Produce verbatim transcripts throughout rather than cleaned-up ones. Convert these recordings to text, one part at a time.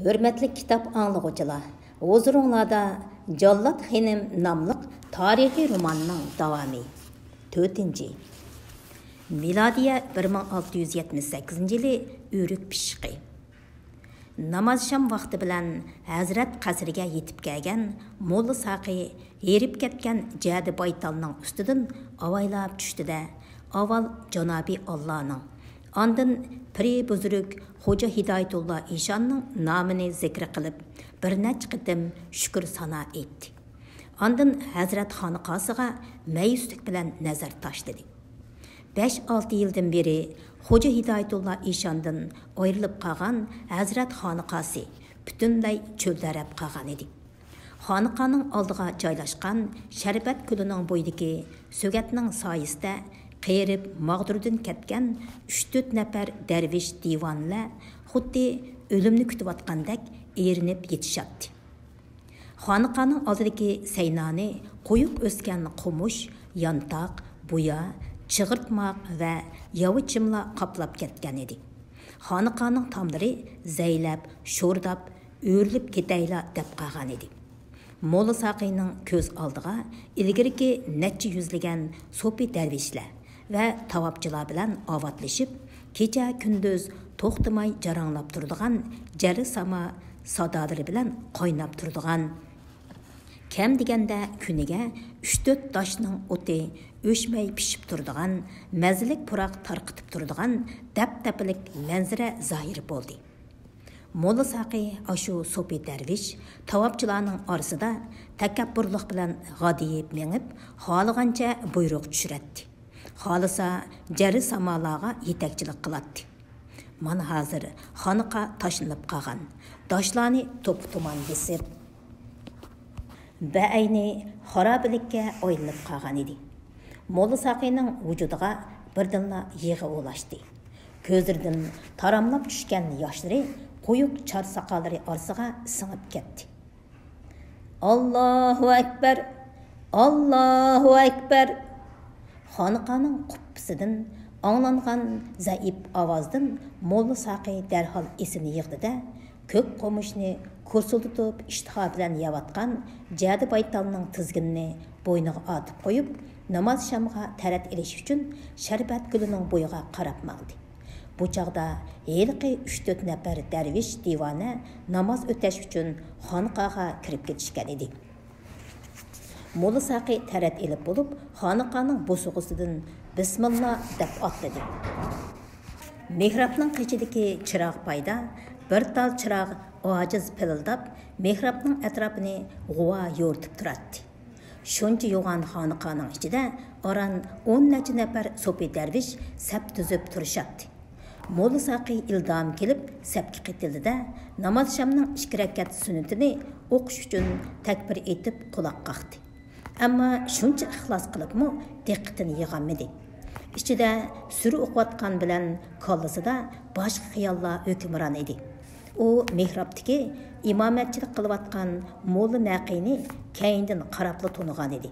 ھۆرمەتلىك كىتاب ئاڭلىغۇچىلار، ھۇزۇرۇڭلاردا جاللات خېنىم ناملىق تارىخىي روماننىڭ داۋامى. تۆتىنچى. مىلادىيە بىر مىڭ ئالتە يۈز يەتمىش سەككىزىنچى يىلى ئۆرۈك پىششىقى. نامازشام ۋاقتى بىلەن ھەزرەت قەسرىگە يېتىپ كەلگەن موللا ساقى ھېرىپ كەتكەن جەدە بايتالنىڭ ئۈستىدىن ئاۋايلاپ چۈشتى-دە، ئاۋۋال جانابى ئاللانىڭ، ئاندىن پىرى بۇزرۇك خوجا ھىدايەتۇللا ئىشاننىڭ نامىنى زىكرى قىلىپ، بىر نەچچە قېتىم شۈكۈر سانا ئېيتتى. ئاندىن ھەزرەت خانىقاسىغا مەيۈسلۈك بىلەن نەزەر تاشلىدى. بەش-ئالتە يىلدىن بېرى خوجا ھىدايەتۇللا ئىشاندىن ئايرىلىپ قالغان ھەزرەت خانىقاسى پۈتۈنلەي چۆلدەرەپ قالغان ئىدى. خانىقانىڭ ئالدىغا جايلاشقان شەربەت كۆلىنىڭ بويىدىكى سۆگەتنىڭ سايىسىدە قېرىپ ماغدۇردىن كەتكەن ئۈچ-تۆت نەپەر دەرۋىش دىۋانىلەر خۇددى ئۆلۈمنى كۈتۈۋاتقاندەك ئېرىنىپ يېتىشاتتى. خانىقانىڭ ئالدىدىكى سەينانى قويۇق ئۆسكەن قومۇش، يانتاق، بۇيا، چىغىرتماق ۋە ياۋا چىملار قاپلاپ كەتكەن ئىدى. خانىقانىڭ تاملىرى زەيلەپ، شورداپ، ئۆرۈلۈپ كېتەيلا دەپ قالغان ئىدى. موللا ساقىينىڭ كۆز ئالدىغا ئىلگىرىكى نەچچە يۈزلىگەن سوپى دەرۋىشلەر ۋە تاۋاپچىلار بىلەن ئاۋاتلىشىپ، كېچە-كۈندۈز توختىماي جاراڭلاپ تۇرىدىغان جەرە ساما سادالىرى بىلەن قايناپ تۇرىدىغان، كەم دېگەندە كۈنىگە ئۈچ-تۆت داشنىڭ ئوتى ئۆچمەي پىشىپ تۇرىدىغان، مەززىلىك پۇراق تارقىتىپ تۇرىدىغان دەپدەپىلىك مەنزىرە زاھىر بولدى. موللا ساقى ئاشۇ سوپى دەرۋىش تاۋاپچىلارنىڭ ئارىسىدا تەكەببۇرلۇق بىلەن غادىيىپ مېڭىپ، خالىغانچە بۇيرۇق چۈشۈرەتتى. خالىسا جەررى سامالارغا يېتەكچىلىك قىلاتتى. مانا ھازىر خانىقا تاشلىنىپ قالغان، داشلارنى توپا-تۇمان بېسىپ، بەئەينى خارابىلىككە ئايلىنىپ قالغان ئىدى. موللا ساقىنىڭ ۋۇجۇدىغا بىردىنلا يىغا ئولاشتى. كۆزلىرىدىن تاراملاپ چۈشكەن ياشلىرى قويۇق چار ساقاللىرى ئارىسىغا سىڭىپ كەتتى. ئاللاھۇ ئەكبەر! ئاللاھۇ ئەكبەر! خانىقانىڭ قۇپپىسىدىن ئاڭلانغان زەئىپ ئاۋازدىن موللا ساقى دەرھال ئېسىنى يىغدى-دە، كۆك قومۇچنى كۇرسۇلدىتىپ ئىشتىها بىلەن يەۋاتقان جەدە بايتالنىڭ تىزگىنىنى بوينىغا ئارتىپ قويۇپ، نامازشامغا تەرەت ئېلىش ئۈچۈن شەربەت كۆلىنىڭ بويىغا قاراپ ماڭدى. بۇ چاغدا ھېلىقى ئۈچ-تۆت نەپەر دەرۋىش دىۋانە ناماز ئۆتەش ئۈچۈن خانىقاغا كىرىپ كېتىشكەن ئىدى. موللا ساقى تەرەت ئېلىپ بولۇپ، خانىقانىڭ بوسۇغىسىدىن بىسمىللا دەپ ئاتلىدى. مېھرابنىڭ قېشىدىكى چىراغ پايدا بىر تال چىراغ ئاجىز پىلىلداپ، مېھرابنىڭ ئەتراپىنى غۇۋا يورۇتۇپ تۇراتتى. شۇنچە يوغان خانىقانىڭ ئىچىدە ئاران ئون نەچچە نەپەر سوپى دەرۋىش سەپ تۈزۈپ تۇرۇشاتتى. موللا ساقى ئىلدام كېلىپ سەپكە قېتىلدى-دە، نامازشامنىڭ ئىككى رەكەت سۈننىتىنى ئوقۇش ئۈچۈن تەكبىر ئېيتىپ قۇلاق قاقتى. ئەمما شۇنچە ئىخلاس قىلىپمۇ دىققىتىنى يىغالمىدى. ئىچىدە سۈرە ئوقۇۋاتقان بىلەن كاللىسىدا باشقا خىياللار ھۆكۈمران ئىدى. ئۇ مېھرابتىكى ئىمامەتچىلىك قىلىۋاتقان موللا نەقىنى كەينىدىن قاراپلا تونۇغان ئىدى.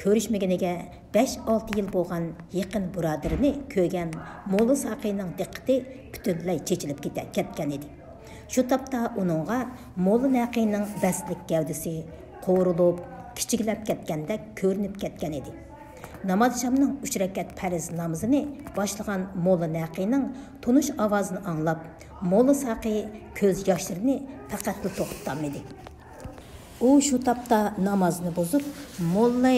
كۆرۈشمىگىنىگە بەش-ئالتە يىل بولغان يېقىن بۇرادىرىنى كۆرگەن موللا ساقىنىڭ دىققىتى پۈتۈنلەي چېچىلىپ كېتە-، كەتكەن ئىدى. شۇ تاپتا ئۇنىڭغا موللا نەقىنىڭ بەستلىك گەۋدىسى قورۇلۇپ، كىچىكلەپ كەتكەندەك كۆرۈنۈپ كەتكەن ئىدى. نامازشامنىڭ ئۈچ رەكەت پەرز نامىزىنى باشلىغان موللا نەقىنىڭ تونۇش ئاۋازىنى ئاڭلاپ، موللا ساقى كۆز ياشلىرىنى پەقەتلا توختىتالمىدى. ئۇ شۇ تاپتا نامازنى بۇزۇپ، موللا،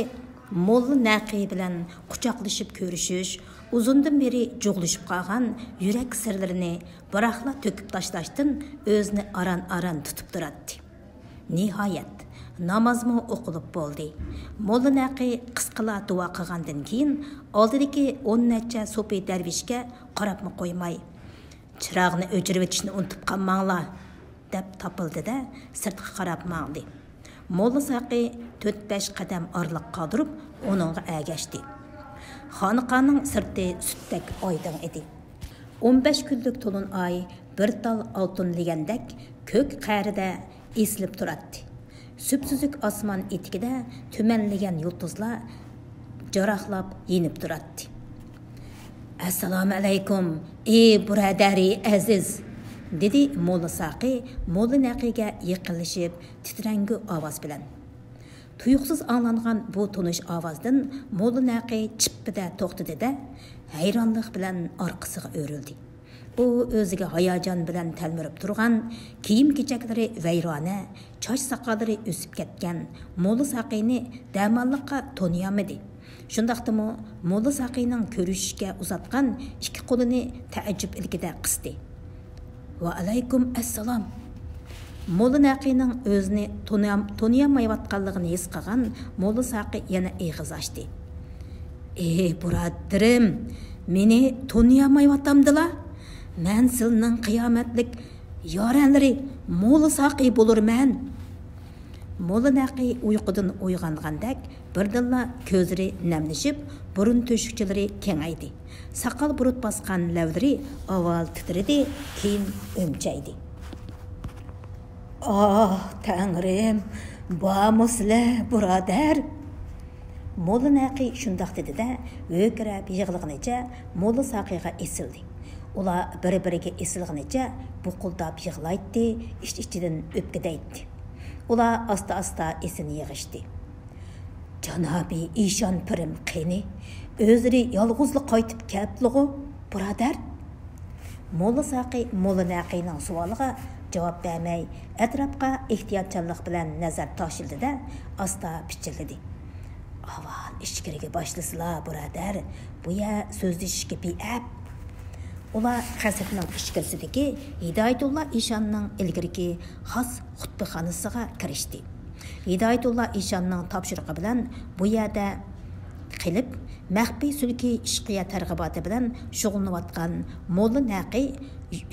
موللا نەقى بىلەن قۇچاقلىشىپ كۆرۈشۈش، ئۇزۇندىن بېرى جۇغلىشىپ قالغان يۈرەك سىرلىرىنى بىراقلا تۆكۈپ تاشلاشتىن ئۆزىنى ئاران-ئاران تۇتۇپ تۇراتتى. نىھايەت، نامازمۇ ئوقۇلۇپ بولدى. موللا نەقى قىسقىلا دۇئا قىلغاندىن كېيىن، ئالدىدىكى ئون نەچچە سوپى دەرۋىشكە قاراپمۇ قويماي، «چىراغنى ئۆچۈرۈۋېتىشنى ئۇنتۇپ قالماڭلار!» دەپ تاپىلدى-دە، سىرتقا قاراپ ماڭدى. موللا ساقى تۆت-بەش قەدەم ئارىلىق قالدۇرۇپ، ئۇنىڭغا ئەگەشتى. خانىقانىڭ سىرتى سۈتتەك ئايدىڭ ئىدى. ئون بەش كۈنلۈك تولۇن ئاي بىر تال ئالتۇن لېگەندەك كۆك قەرىدە ئېسىلىپ تۇراتتى. سۈپسۈزۈك ئاسمان ئېتىكىدە تۈمەنلىگەن يۇلتۇزلار جاراقلاپ يېنىپ تۇراتتى. «ئەسسالامۇ ئەلەيكۇم، ئى بۇرادەرى ئەزىز!» دېدى موللا ساقى موللا نەقىگە يېقىنلىشىپ تىترەڭگۈ ئاۋاز بىلەن. تۇيۇقسىز ئاڭلانغان بۇ تونۇش ئاۋازدىن موللا نەقى چىپپىدە توختىدى-دە، ھەيرانلىق بىلەن ئارقىسىغا ئۆرۈلدى. ئۇ ئۆزىگە ھاياجان بىلەن تەلمۈرۈپ تۇرغان، كىيىم-كېچەكلىرى ۋەيرانە، چاچ-ساقاللىرى ئۆسۈپ كەتكەن موللا ساقىنى دەماللىققا تونۇيالمىدى. شۇنداقتىمۇ موللا ساقىنىڭ كۆرۈشۈشكە ئۇزاتقان ئىككى قولىنى تەئەججۈپ ئىلكىدە قىستى. ۋەئەلەيكۇم ئەسسالام. موللا نەقىنىڭ ئۆزىنى تونۇيام-، تونۇيالمايۋاتقانلىقىنى ھېس قىلغان موللا ساقى يەنە ئېغىز ئاچتى. ئېي، بۇرادىرىم، مېنى تونۇيالمايۋاتامدىلا؟ مەن سىلىنىڭ قىيامەتلىك يارەنلىرى موللا ساقى بولۇرمەن. موللا نەقى ئۇيقۇدىن ئويغانغاندەك بىردىنلا كۆزلىرى نەملىشىپ، بۇرۇن تۆشۈكچىلىرى كېڭەيدى. ساقال بۇرۇت باسقان لەۋلىرى ئاۋۋال تىترىدى، كېيىن ئۈمچەيدى. ئاھ، تەڭرىم، بارمۇ سىلە، بۇرادەر؟ موللا نەقى شۇنداق دېدى-دە، ھۆركىرەپ يىغلىغىنىچە موللا ساقىغا ئېسىلدى. ئۇلار بىر-بىرىگە ئېسىلغىنىچە بۇقۇلداپ يىغلايتتى، ئىچ-ئىچىدىن ئۆپكىدەيتتى. ئۇلار ئاستا-ئاستا ئېسىنى يىغىشتى. جانابىي ئىشان پىرىم قېنى؟ ئۆزلىرى يالغۇزلا قايتىپ كەپلىغۇ، بۇرادەر؟ موللا ساقى موللا نەقىنىڭ سوئالىغا جاۋاب بەرمەي، ئەتراپقا ئېھتىياتچانلىق بىلەن نەزەر تاشلىدى-دە، ئاستا پىچىرلىدى. ئاۋۋال ئىچكىرىگە باشلىسىلا، بۇرادەر، بۇ يەر سۆزلىشىشكە بىئەپ. ئۇلار قەسىرنىڭ ئىچكىرىسىدىكى ھىدايەتۇللا ئىشاننىڭ ئىلگىرىكى خاس خۇتبىخانىسىغا كىرىشتى. ھىدايەتۇللا ئىشاننىڭ تاپشۇرۇقى بىلەن بۇ يەردە قېلىپ، مەخپىي سۈلۈكىي ئىشقىيە تەرغىباتى بىلەن شۇغۇللىنىۋاتقان موللا نەقى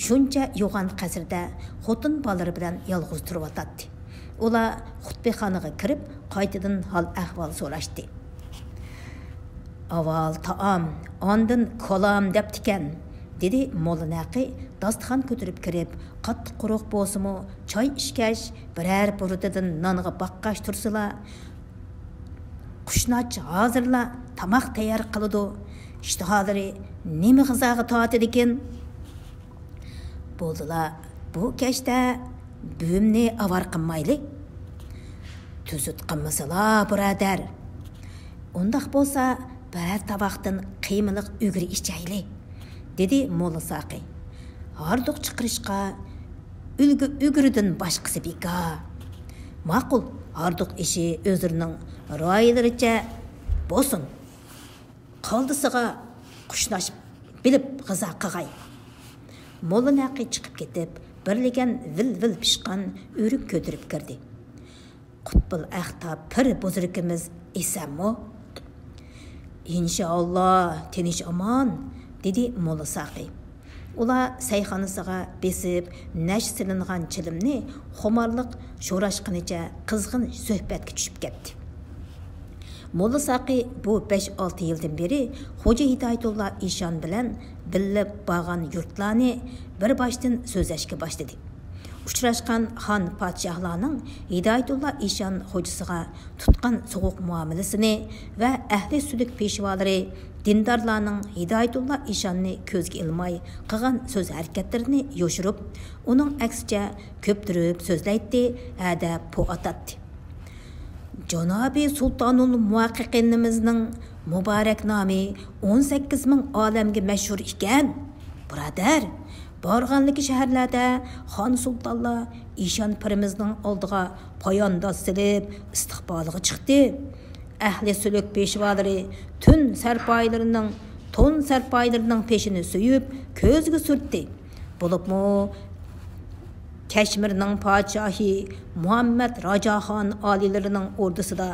شۇنچە يوغان قەسىردە خوتۇن بالىلىرى بىلەن يالغۇز تۇرۇۋاتاتتى. ئۇلار خۇتبىخانىغا كىرىپ، قايتىدىن ھال-ئەھۋال سوراشتى. ئاۋۋال تائام، ئاندىن كالام دەپتىكەن، دېدى موللا نەقى داستىخان كۆتۈرۈپ كىرىپ، قاتتىق قۇرۇق بولسىمۇ، چاي ئىچكەچ، بىرەر بۇرۇتىدىن نانغا باققاچ تۇرسىلا، قۇشناچ ھازىرلا تاماق تەييار قىلىدۇ. ئىشتىھالىرى نېمە غىزاغا تارتىدىكىن؟ بولدىلا، بۇ كەچتە بۈۋىمنى ئاۋارە قىلمايلى. تۈزۈت قىلمىسىلا، بۇرادەر. ئۇنداق بولسا، بىرەر تاۋاقتىن قىيمىلىق ئۈگرە ئىچەيلى، دېدى موللا ساقى. ھاردۇق چىقىرىشقا ئۈلگە ئۈگرىدىن باشقىسى بىكار. ماقۇل، ھاردۇق ئېشى ئۆزلىرىنىڭ رايىلىرىچە بولسۇن. قالدىسىغا قۇشناچ بىلىپ غىزا قىغاي. موللا نەقى چىقىپ كېتىپ، بىر لېكەن ۋىل-ۋىل پىشقان ئۆرۈك كۆتۈرۈپ كىردى. قۇتبۇل ئەختا پىر بۇزرىكىمىز ئېسەنمۇ؟ ئىنشائاللا، تىنچ-ئامان، دېدى موللا ساقى. ئۇلار سەيخانىسىغا بېسىپ نەشە سېلىنغان چىلىمنى خۇمارلىق شوراشقىنىچە قىزغىن سۆھبەتكە چۈشۈپ كەتتى. موللا ساقى بۇ بەش-ئالتە يىلدىن بېرى خوجا ھىدايەتۇللا ئىشان بىلەن بىللە بارغان يۇرتلارنى بىر باشتىن سۆزلەشكە باشلىدى. ئۇچراشقان خان پادىشاھلارنىڭ ھىدايەتۇللا ئىشان خوجىسىغا تۇتقان سوغۇق مۇئامىلىسىنى ۋە ئەھلى سۈلۈك پېشۋالىرى، دىندارلارنىڭ ھىدايەتۇللا ئىشاننى كۆزگە ئىلماي قىلغان سۆز ھەرىكەتلىرىنى يوشۇرۇپ، ئۇنىڭ ئەكسىچە كۆپتۈرۈپ سۆزلەيتتى، ھەدە پو ئاتاتتى. جانابى سۇلتانۇل مۇھەققىقىنىمىزنىڭ مۇبارەك نامى ئون سەككىز مىڭ ئالەمگە مەشھۇر ئىكەن، بۇرادەر. بارغانلىكى شەھەرلەردە خان سۇلتانلار ئىشان پىرىمىزنىڭ ئالدىغا پايانداز سېلىپ ئىستىقبالىغا چىقتى. ئەھلى سۈلۈك پېشۋالىرى تۈن سەرپايىلىرىنىڭ، تون سەرپايىلىرىنىڭ پېشىنى سۆيۈپ كۆزىگە سۈرتتى. بولۇپمۇ كەشمىرنىڭ پادىشاھى مۇھەممەد راجاخان ئالىيلىرىنىڭ ئوردىسىدا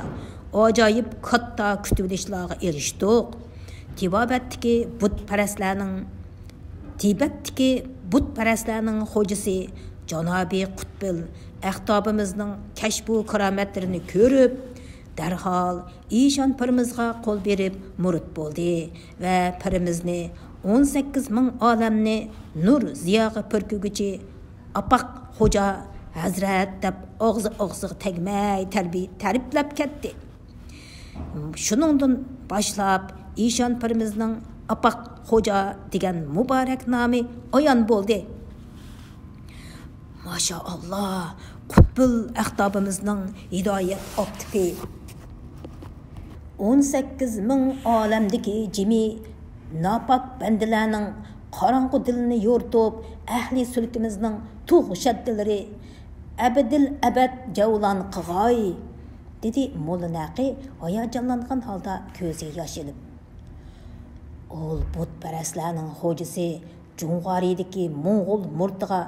ئاجايىپ كاتتا كۈتۈۋېلىشلارغا ئېرىشتۇق. تىبابەتتىكى بۇتپەرەسلەرنىڭ، تىبەتتىكى بۇتپەرەسلەرنىڭ خوجىسى جانابى قۇتبىل ئەختابىمىزنىڭ كەشپۇ كارامەتلىرىنى كۆرۈپ، دەرھال ئىشان پىرىمىزغا قول بېرىپ مۇرىت بولدى ۋە پىرىمىزنى ئون سەككىز مىڭ ئالەمنى نۇر زىياغا پۈركىگۈچى ئاپئاق خوجا ھەزرەت دەپ ئاغزى ئاغزىغا تەگمەي تەربىي-، تەرىپلەپ كەتتى. شۇنىڭدىن باشلاپ ئىشان پىرىمىزنىڭ ئاپئاق خوجا دېگەن مۇبارەك نامى ئايان بولدى. ماشائاللا، قۇتبۇل ئەقتابىمىزنىڭ ھىدايەت ئاپتىپى. ئون سەككىز مىڭ ئالەمدىكى جىمى ناپاك بەندىلەرنىڭ قاراڭغۇ دىلىنى يورۇتۇپ، ئەھلى سۈلكىمىزنىڭ تۇغ شەددىلىرى ئەبەدىل ئەبەد جەۋلان قىغاي، دېدى موللا نەقى ھاياجانلانغان ھالدا كۆزىگە ياش ئېلىپ. ئۇل بۇتپەرەسلەرنىڭ خوجىسى جۇڭغارىدىكى موڭغۇل مۇرتىغا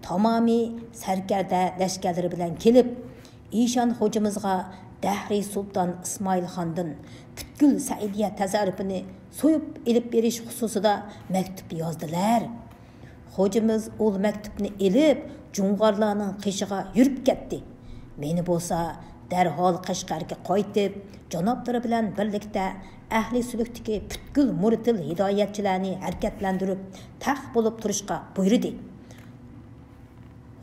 تامامىي سەركەردە لەشكەرلىرى بىلەن كېلىپ، ئىشان خوجىمىزغا دەھرىي سۇلتان ئىسمائىل خاندىن پۈتكۈل سەئىدىيە تەسەررۇپىنى سويۇپ ئېلىپ بېرىش خۇسۇسىدا مەكتۇپ يازدىلەر. خوجىمىز ئۇل مەكتۇپنى ئېلىپ، جۇڭغارلارنىڭ قېشىغا يۈرۈپ كەتتى. مېنى بولسا دەرھال قەشقەرگە قايتىپ، جانابلىرى بىلەن بىرلىكتە ئەھلى سۈلۈكتىكى پۈتكۈل مۇرتىل ھىدايەتچىلەرنى ھەرىكەتلەندۈرۈپ، تەق بولۇپ تۇرۇشقا بۇيرۇدى.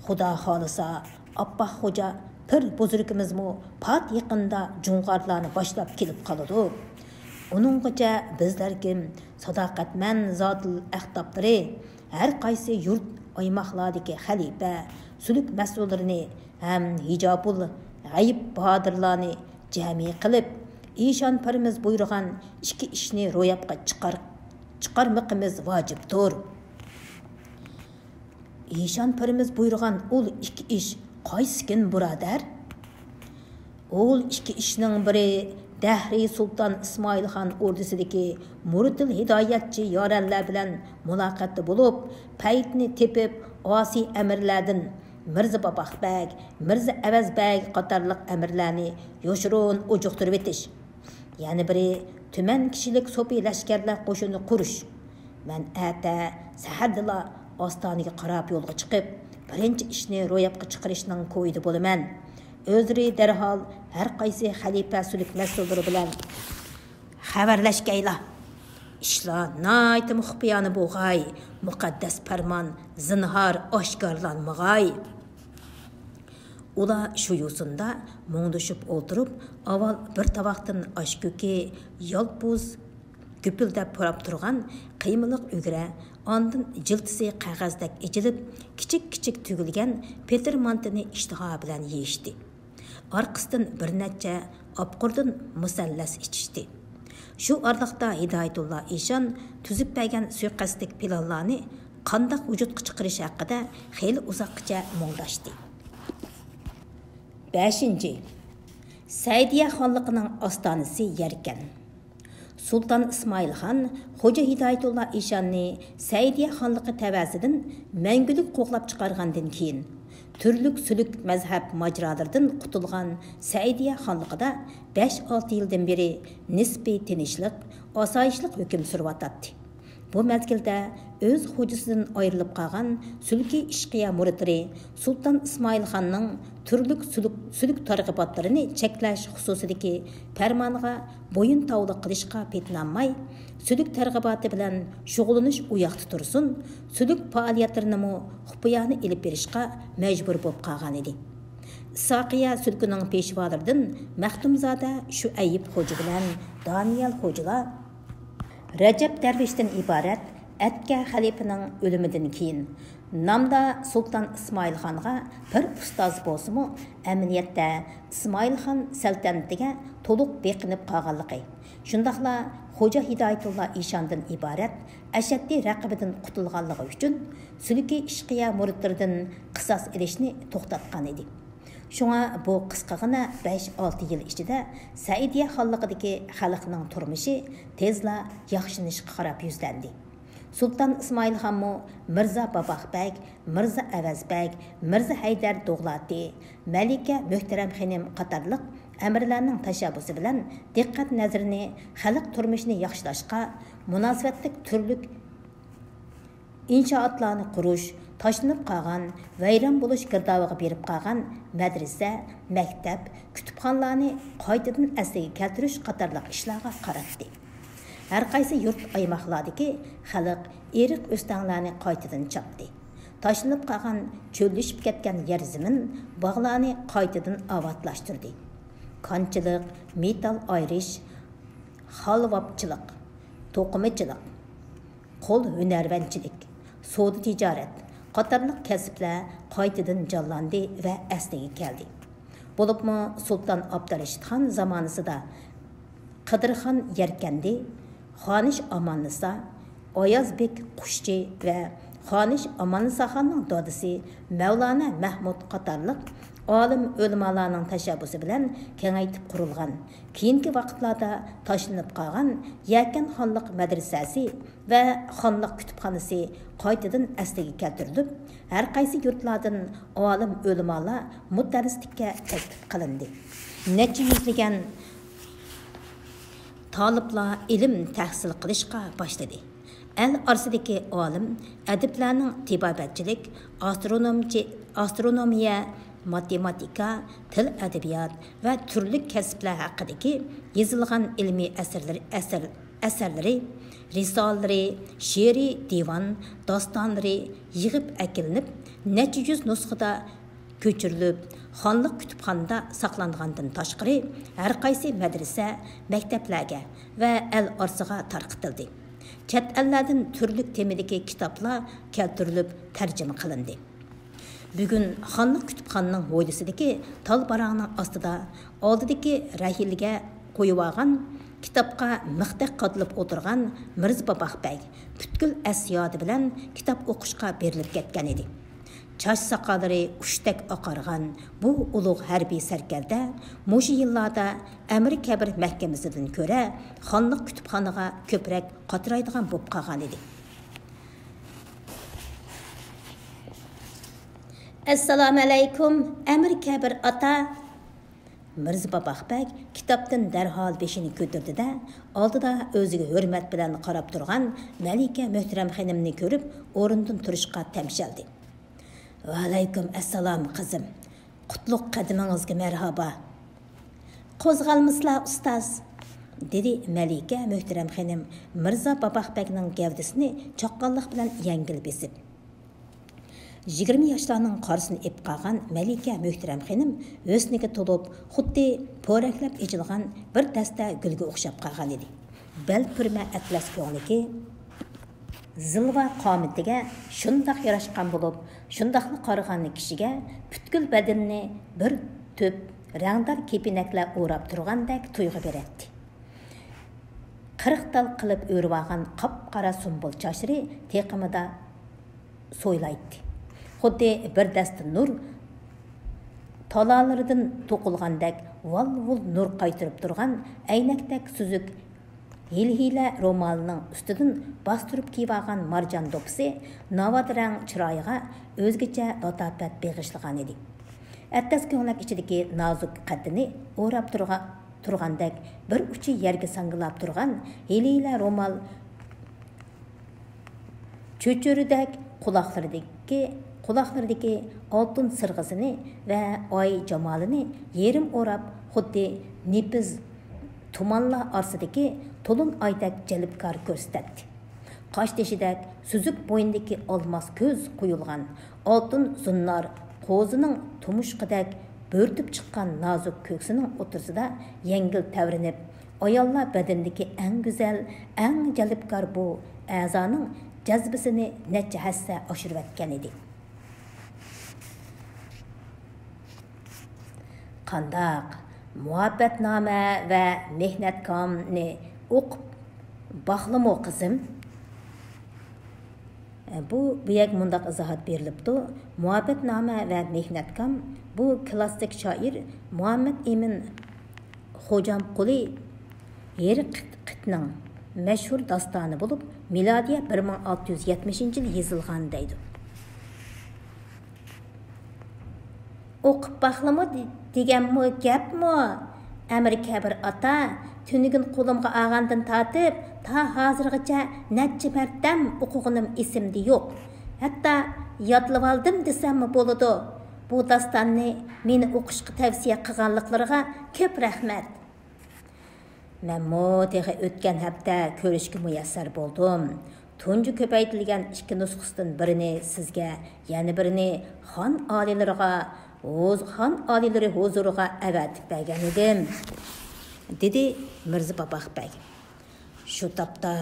خۇدا خالىسا، ئاپپاق خوجا پىر بۇزرىكىمىزمۇ پات يېقىندا جۇڭغارلارنى باشلاپ كېلىپ قالىدۇ. ئۇنىڭغىچە بىزلەر كىم، ساداقەتمەن زاتىل ئەختاپلىرى، ھەر قايسى يۇرت، ئايماقلاردىكى خەلىپە، سۈلۈك مەسئۇللىرىنى ھەم ھىجابۇل غەيىب باھادىرلارنى جەمئىي قىلىپ، ئىشان پىرىمىز بۇيرۇغان ئىككى ئىشنى روياپقا چىقار-، چىقارمىقىمىز ۋاجىپتۇر. ئىشان پىرىمىز بۇيرۇغان ئۇل ئىككى ئىش قايسىكىن، بۇرادەر؟ ئۇل ئىككى ئىشنىڭ بىرى، دەھرىي سۇلتان ئىسمائىل خان ئوردىسىدىكى مۇرتىل ھىدايەتچى يارەنلەر بىلەن مۇلاقاتتا بولۇپ، پەيتنى تېپىپ، ئاسىي ئەمىرلەردىن مىرزا باباق بەگ، مىرزا ئەۋەز بەگ قاتارلىق ئەمىرلەرنى يوشۇرۇن ئۇجۇقتۇرۇۋېتىش. يەنە بىرى، تۈمەن كىشىلىك سوپى لەشكەرلەر قوشۇنى قۇرۇش. مەن ئەتە سەھەردىلا ئاستانىگە قاراپ يولغا چىقىپ، بىرىنچى ئىشنى روياپقا چىقىرىشنىڭ كويىدا بولىمەن. ئۆزلىرى دەرھال ھەر قايسى خەلىپە سۈلۈك مەسئۇللىرى بىلەن خەۋەرلەشكەيلا. ئىشلار ناھايىتى خۇپىيانە بولغاي، مۇقەددەس پەرمان زىنھار ئاشكارىلانمىغاي. ئۇلار شۇ يوسۇندا مۇڭدىشىپ ئولتۇرۇپ، ئاۋۋال بىر تاۋاقتىن ئاش كۆكى، يالپۇز گۈپۈلدەپ پۇراپ تۇرغان قىيمىلىق ئۈگرە، ئاندىن جىلتىسى قەغەزدەك ئېچىلىپ، كىچىك-كىچىك تۈگۈلگەن پېتىر مانتىنى ئىشتىها بىلەن يېيىشتى. ئارقىسىدىن بىر نەچچە ئاپقۇردىن مۇسەللەس ئىچىشتى. شۇ ئارىلىقتا ھىدايەتۇللا ئىشان تۈزۈپ بەرگەن سۇيىقەستلىك پىلانلارنى قانداق ۋۇجۇدقا چىقىرىش ھەققىدە خېلى ئۇزاققىچە مۇڭداشتى. بەشىنچى، سەئىدىيە خانلىقىنىڭ ئاستانىسى يەركەن. سۇلتان ئىسمائىل خان خوجا ھىدايەتۇللا ئىشاننى سەئىدىيە خانلىقى تەۋەسىدىن مەڭگۈلۈك قوغلاپ چىقارغاندىن كېيىن، تۈرلۈك سۈلۈك مەزھەپ ماجىرالىرىدىن قۇتۇلغان سەئىدىيە خانلىقىدا بەش-ئالتە يىلدىن بېرى نىسپىي تىنچلىق، ئاسايىشلىق ھۆكۈم سۈرۈۋاتاتتى. بۇ مەزگىلدە ئۆز خوجىسىدىن ئايرىلىپ قالغان سۈلكى ئىشقىيە مۇرىتلىرى سۇلتان ئىسمائىل خاننىڭ تۈرلۈك سۈلۈك، سۈلۈك تەرغىباتلىرىنى چەكلەش خۇسۇسىدىكى پەرمانىغا بويۇن تاۋلىق قىلىشقا پېتىنالماي، سۈلۈك تەرغىباتى بىلەن شۇغۇللىنىش ئۇياقتا تۇرسۇن، سۈلۈك پائالىيەتلىرىنىمۇ خۇپىيانە ئېلىپ بېرىشقا مەجبۇر بولۇپ قالغانىدى. ئىسھاقىيە سۈلكىنىڭ پېشۋالىرىدىن مەختۇمزادە شۇئەيىب خوجا بىلەن دانىيەل خوجىلار رەجەپ دەرۋىشتىن ئىبارەت ئەتكە خەلىپىنىڭ ئۆلۈمىدىن كېيىن، نامدا سۇلتان ئىسمائىل خانغا بىر ئۇستاز بولسىمۇ، ئەمەلىيەتتە ئىسمائىل خان سەلتەنىتىگە تولۇق بېقىنىپ قالغانلىقى، شۇنداقلا خوجا ھىدايەتۇللا ئىشاندىن ئىبارەت ئەشەددىي رەقىبىدىن قۇتۇلغانلىقى ئۈچۈن سۈلكى ئىشقىيە مۇرىتلىرىدىن قىساس ئېلىشنى توختاتقان ئىدى. شۇڭا بۇ قىسقىغىنە بەش-ئالتە يىل ئىچىدە سەئىدىيە خانلىقىدىكى خەلقنىڭ تۇرمۇشى تېزلا ياخشىلىنىشقا قاراپ يۈزلەندى. سۇلتان ئىسمائىل خانمۇ مىرزا باباق بەگ، مىرزا ئەۋەز بەگ، مىرزا ھەيدەر دوغلاتى، مەلىكە مۆھتەرەم خېنىم قاتارلىق ئەمىرلەرنىڭ تەشەببۇسى بىلەن دىققەت نەزىرىنى خەلق تۇرمۇشىنى ياخشىلاشقا مۇناسىۋەتلىك تۈرلۈك ئىنشائاتلارنى قۇرۇش، تاشلىنىپ قالغان، ۋەيران بولۇش گىردابىغا بېرىپ قالغان مەدرىسە، مەكتەپ، كۇتۇپخانىلارنى قايتىدىن ئەسلىگە كەلتۈرۈش قاتارلىق ئىشلارغا قاراتتى. ھەرقايسى يۇرت، ئايماقلاردىكى خەلق ئېرىق-ئۆستەڭلەرنى قايتىدىن چاپتى. تاشلىنىپ قالغان، چۆللىشىپ كەتكەن يەر زېمىن، باغلارنى قايتىدىن ئاۋاتلاشتۇردى. كانچىلىق، مېتال ئايرىش، خالۋاپچىلىق، توقۇمىچىلىق، قول ھۈنەرۋەنچىلىك، سودا تىجارەت، قاتارلىق كەسىپلەر قايتىدىن جانلاندى ۋە ئەسلىگە كەلدى. بولۇپمۇ سۇلتان ئابدۇرېشىت خان زامانىسىدا قىدىرخان يەركەندى، خانىش ئاماننىسا، ئايازبېك قۇشچى ۋە خانىش ئاماننىساخاننىڭ دادىسى مەۋلانا مەھمۇد قاتارلىق ئالىم ئۆلىمالارنىڭ تەشەببۇسى بىلەن كېڭەيتىپ قۇرۇلغان، كېيىنكى ۋاقىتلاردا تاشلىنىپ قالغان يەكەن خانلىق مەدرىسەسى ۋە خانلىق كۇتۇپخانىسى قايتىدىن ئەسلىگە كەلتۈرۈلۈپ، ھەر قايسى يۇرتلاردىن ئالىم ئۆلىمالار مۇدەررىسلىككە تەكلىپ قىلىندى. نەچچە يۈزلىگەن تالىپلار ئىلىم تەھسىل قىلىشقا باشلىدى. ئەل ئارىسىدىكى ئالىم، ئەدىبلەرنىڭ تېبابەتچىلىك، ئاسترونومچى-، ئاسترونومىيە، ماتېماتىكا، تىل ئەدەبىيات ۋە تۈرلۈك كەسىپلەر ھەققىدىكى يېزىلغان ئىلمىي ئەسەرلىرى، ئەسەر-، ئەسەرلىرى، رىسالىلىرى، شېئىرىي دىۋان، داستانلىرى يىغىپ ئەكېلىنىپ، نەچچە يۈز نۇسخىدا كۆچۈرۈلۈپ، خانلىق كۇتۇپخانىدا ساقلانغاندىن تاشقىرى، ھەر قايسى مەدرىسە، مەكتەپلەرگە ۋە ئەل ئارىسىغا تارقىتىلدى. چەت ئەللەردىن تۈرلۈك تېمىدىكى كىتابلار كەلتۈرۈلۈپ تەرجىمە قىلىندى. بۈگۈن خانلىق كۇتۇپخانىنىڭ ھويلىسىدىكى تال باراڭنىڭ ئاستىدا ئالدىدىكى رەھىلگە قويۇۋالغان كىتابقا مىختەك قادىلىپ ئولتۇرغان مىرزا باباق بەگ پۈتكۈل ئەس-يادى بىلەن كىتاب ئوقۇشقا بېرىلىپ كەتكەن ئىدى. چاچ ساقاللىرى ئۇچتەك ئاقارغان بۇ ئۇلۇغ ھەربىي سەركەردە مۇشۇ يىللاردا ئەمىر كەبىر مەھكىمىسىدىن كۆرە خانلىق كۇتۇپخانىغا كۆپرەك قاترايدىغان بولۇپ قالغان ئىدى. ئەسسالامۇئەلەيكۇم، ئەمىر كەبىر ئاتا! مىرزا باباق بەگ كىتابتىن دەرھال بېشىنى كۆتۈردى-دە، ئالدىدا ئۆزىگە ھۆرمەت بىلەن قاراپ تۇرغان مەلىكە مۆھتەرەم خېنىمنى كۆرۈپ، ئورنىدىن تۇرۇشقا تەمشەلدى. ۋەئەلەيكۇم ئەسسالام، قىزىم. قۇتلۇق قەدىمىڭىزگە مەرھابا. قوزغالمىسىلا، ئۇستاز، دېدى مەلىكە مۆھتەرەم خېنىم مىرزا باباق بەگنىڭ گەۋدىسىنى چاققانلىق بىلەن يەڭگىل بېسىپ. يىگىرمە ياشلارنىڭ قارىسىنى ئېلىپ قالغان مەلىكە مۆھتەرەم خېنىم ھۆسنىگە تولۇپ، خۇددى پورەكلەپ ئېچىلغان بىر دەستە گۈلگە ئوخشاپ قالغان ئىدى. بەل پۈرمە ئەتلەس كۆڭلىكى، زىلۋا قامىتىگە شۇنداق ياراشقان بولۇپ، شۇنداقلا قارىغاندا كىشىگە پۈتكۈل بەدىنىنى بىر تۈپ رەڭدار كېپىنەكلەر ئوراپ تۇرغاندەك تۇيغۇ بېرەتتى. قىرىق تال قىلىپ ئۆرۈۋالغان قاپقارا سۇمبۇل چاچلىرى تېقىمىدا سويلايتتى. خۇددى بىر دەستە نۇر تالالىرىدىن توقۇلغاندەك ۋال-ۋۇل نۇر قايتۇرۇپ تۇرغان ئەينەكتەك سۈزۈك ھىلھىلە رومالىنىڭ ئۈستىدىن باستۇرۇپ كىيىۋالغان مارجان دوپپىسى ناۋات رەڭ چىرايىغا ئۆزگىچە لاتاپەت بېغىشلىغانىدى. ئەتلەس كۆڭلەك ئىچىدىكى نازۇك قەددىنى ئوراپ تۇرغا-، تۇرغاندەك بىر ئۇچى يەرگە ساڭگىلاپ تۇرغان ھىلھىلە رومال چۆچۈرىدەك قۇلاقلىرىدىكى، قۇلاقلىرىدىكى ئالتۇن سىرغىسىنى ۋە ئاي جامالىنى يېرىم ئوراپ، خۇددى نېپىز تۇمانلار ئارىسىدىكى تولۇن ئايدەك جەلپكار كۆرسىتەتتى. قاشتېشىدەك سۈزۈك بوينىدىكى ئالماس كۆز قويۇلغان ئالتۇن زۇننار قوزىنىڭ تۇمشۇقىدەك بۆرتۈپ چىققان نازۇك كۆكسىنىڭ ئوتتۇرىسىدا يەڭگىل تەۋرىنىپ، ئاياللار بەدىنىدىكى ئەڭ گۈزەل، ئەڭ جەلپكار بۇ ئەزانىڭ جەزبىسىنى نەچچە ھەسسە ئاشۇرۇۋەتكەن ئىدى. قانداق، مۇھەببەتنامە ۋە مېھنەتكامنى ئوقۇپ باقلىمۇ، قىزىم؟ بۇ، بۇ يەرگە مۇنداق ئىزاھات بېرىلىپتۇ: مۇھەببەتنامە ۋە مېھنەتكام بۇ كىلاسسىك شائىر مۇھەممەد ئىمىن خوجامقۇلى ھېرىقىتنىڭ مەشھۇر داستانى بولۇپ، مىلادىيە بىر مىڭ ئالتە يۈز يەتمىشىنچى يىلى يېزىلغان دەيدۇ. ئوقۇپ باقلىمۇ دې-، دېگەنمۇ گەپمۇ؟ ئەمىر كەبىر ئاتا، تۈنۈگۈن قولۇمغا ئالغاندىن تارتىپ، تا ھازىرغىچە نەچچە مەرتەم ئوقۇغىنىم ئېسىمدە يوق. ھەتتا يادلىۋالدىم دېسەممۇ بولىدۇ. بۇ داستاننى مېنى ئوقۇشقا تەۋسىيە قىلغانلىقلىرىغا كۆپ رەھمەت. مەنمۇ تېخى ئۆتكەن ھەپتە كۆرۈشكە مۇيەسسەر بولدۇم. تۇنجى كۆپەيتىلگەن ئىككى نۇسخىسىدىن بىرىنى سىزگە، يەنە بىرىنى خان ئالىيلىرىغا، ھۇز-، خان ئالىيلىرى ھۇزۇرىغا ئەۋەتىپ بەرگەن ئىدىم، دېدى مىرزا باباق بەگ. شۇ تاپتا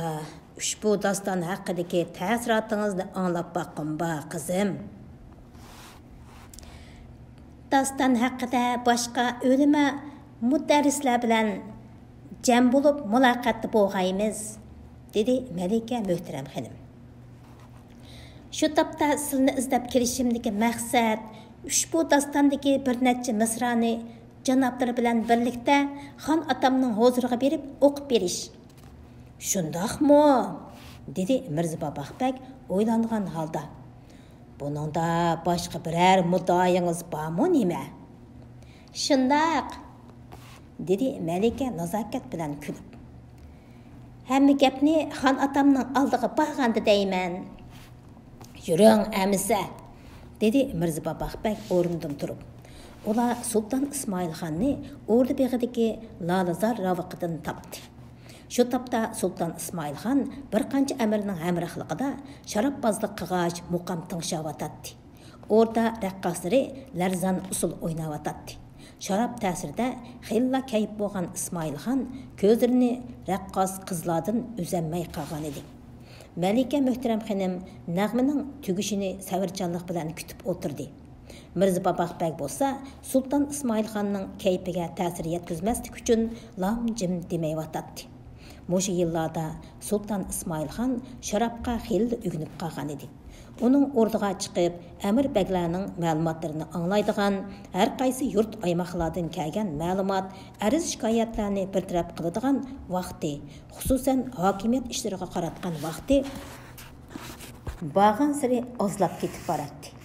ئۇشبۇ داستان ھەققىدىكى تەسىراتىڭىزنى ئاڭلاپ باققۇم بار، قىزىم. داستان ھەققىدە باشقا ئۆلىما مۇدەررىسلەر بىلەن جەم بولۇپ مۇلاقاتتا بولغايمىز، دېدى مەلىكە مۆھتەرەم خېنىم. شۇ تاپتا سىلىنى ئىزدەپ كېلىشىمدىكى مەقسەت، ئۇشبۇ داستاندىكى بىر نەچچە مىسرانى جانابلىرى بىلەن بىرلىكتە خان ئاتامنىڭ ھۇزۇرىغا بېرىپ ئوقۇپ بېرىش. شۇنداقمۇ؟ دېدى مىرزا باباق بەگ ئويلانغان ھالدا. بۇنىڭدا باشقا بىرەر مۇددىئايىڭىز بارمۇ نېمە؟ شۇنداق، دېدى مەلىكە نازاكەت بىلەن كۈلۈپ. ھەممە گەپنى خان ئاتامنىڭ ئالدىغا بارغاندا دەيمەن. يۈرۈڭ ئەمىسە، دېدى مىرزا باباق بەگ ئورنىدىن تۇرۇپ. ئۇلار سۇلتان ئىسمائىل خاننى ئوردا بېغىدىكى لالىزار راۋىقىدىن تاپتى. شۇ تاپتا سۇلتان ئىسمائىل خان بىر قانچە ئەمىرنىڭ ھەمراھلىقىدا شاراببازلىق قىلغاچ مۇقام تىڭشاۋاتاتتى. ئوردا رەققاسلىرى لەرزان ئۇسسۇل ئويناۋاتاتتى. شاراب تەسىرىدە خېلىلا كەيپ بولغان ئىسمائىل خان كۆزلىرىنى رەققاس قىزلاردىن ئۈزەلمەي قالغانىدى. مەلىكە مۆھتەرەم خېنىم نەغمىنىڭ تۈگىشىنى سەۋرچانلىق بىلەن كۈتۈپ ئولتۇردى. مىرزا باباق بەگ بولسا سۇلتان ئىسمائىل خاننىڭ كەيپىگە تەسىر يەتكۈزمەسلىك ئۈچۈن لام-جىم دېمەيۋاتاتتى. مۇشۇ يىللاردا سۇلتان ئىسمائىل خان شارابقا خېلىلا ئۆگىنىپ قالغانىدى. ئۇنىڭ ئوردىغا چىقىپ، ئەمىر بەگلەرنىڭ مەلۇماتلىرىنى ئاڭلايدىغان، ھەر قايسى يۇرت ئايماقلاردىن كەلگەن مەلۇمات، ئەرز-شىكايەتلەرنى بىر تەرەپ قىلىدىغان ۋاقتى، خۇسۇسەن، ھاكىمىيەت ئىشلىرىغا قاراتقان ۋاقتى بارغانسېرى ئازلاپ كېتىپ باراتتى.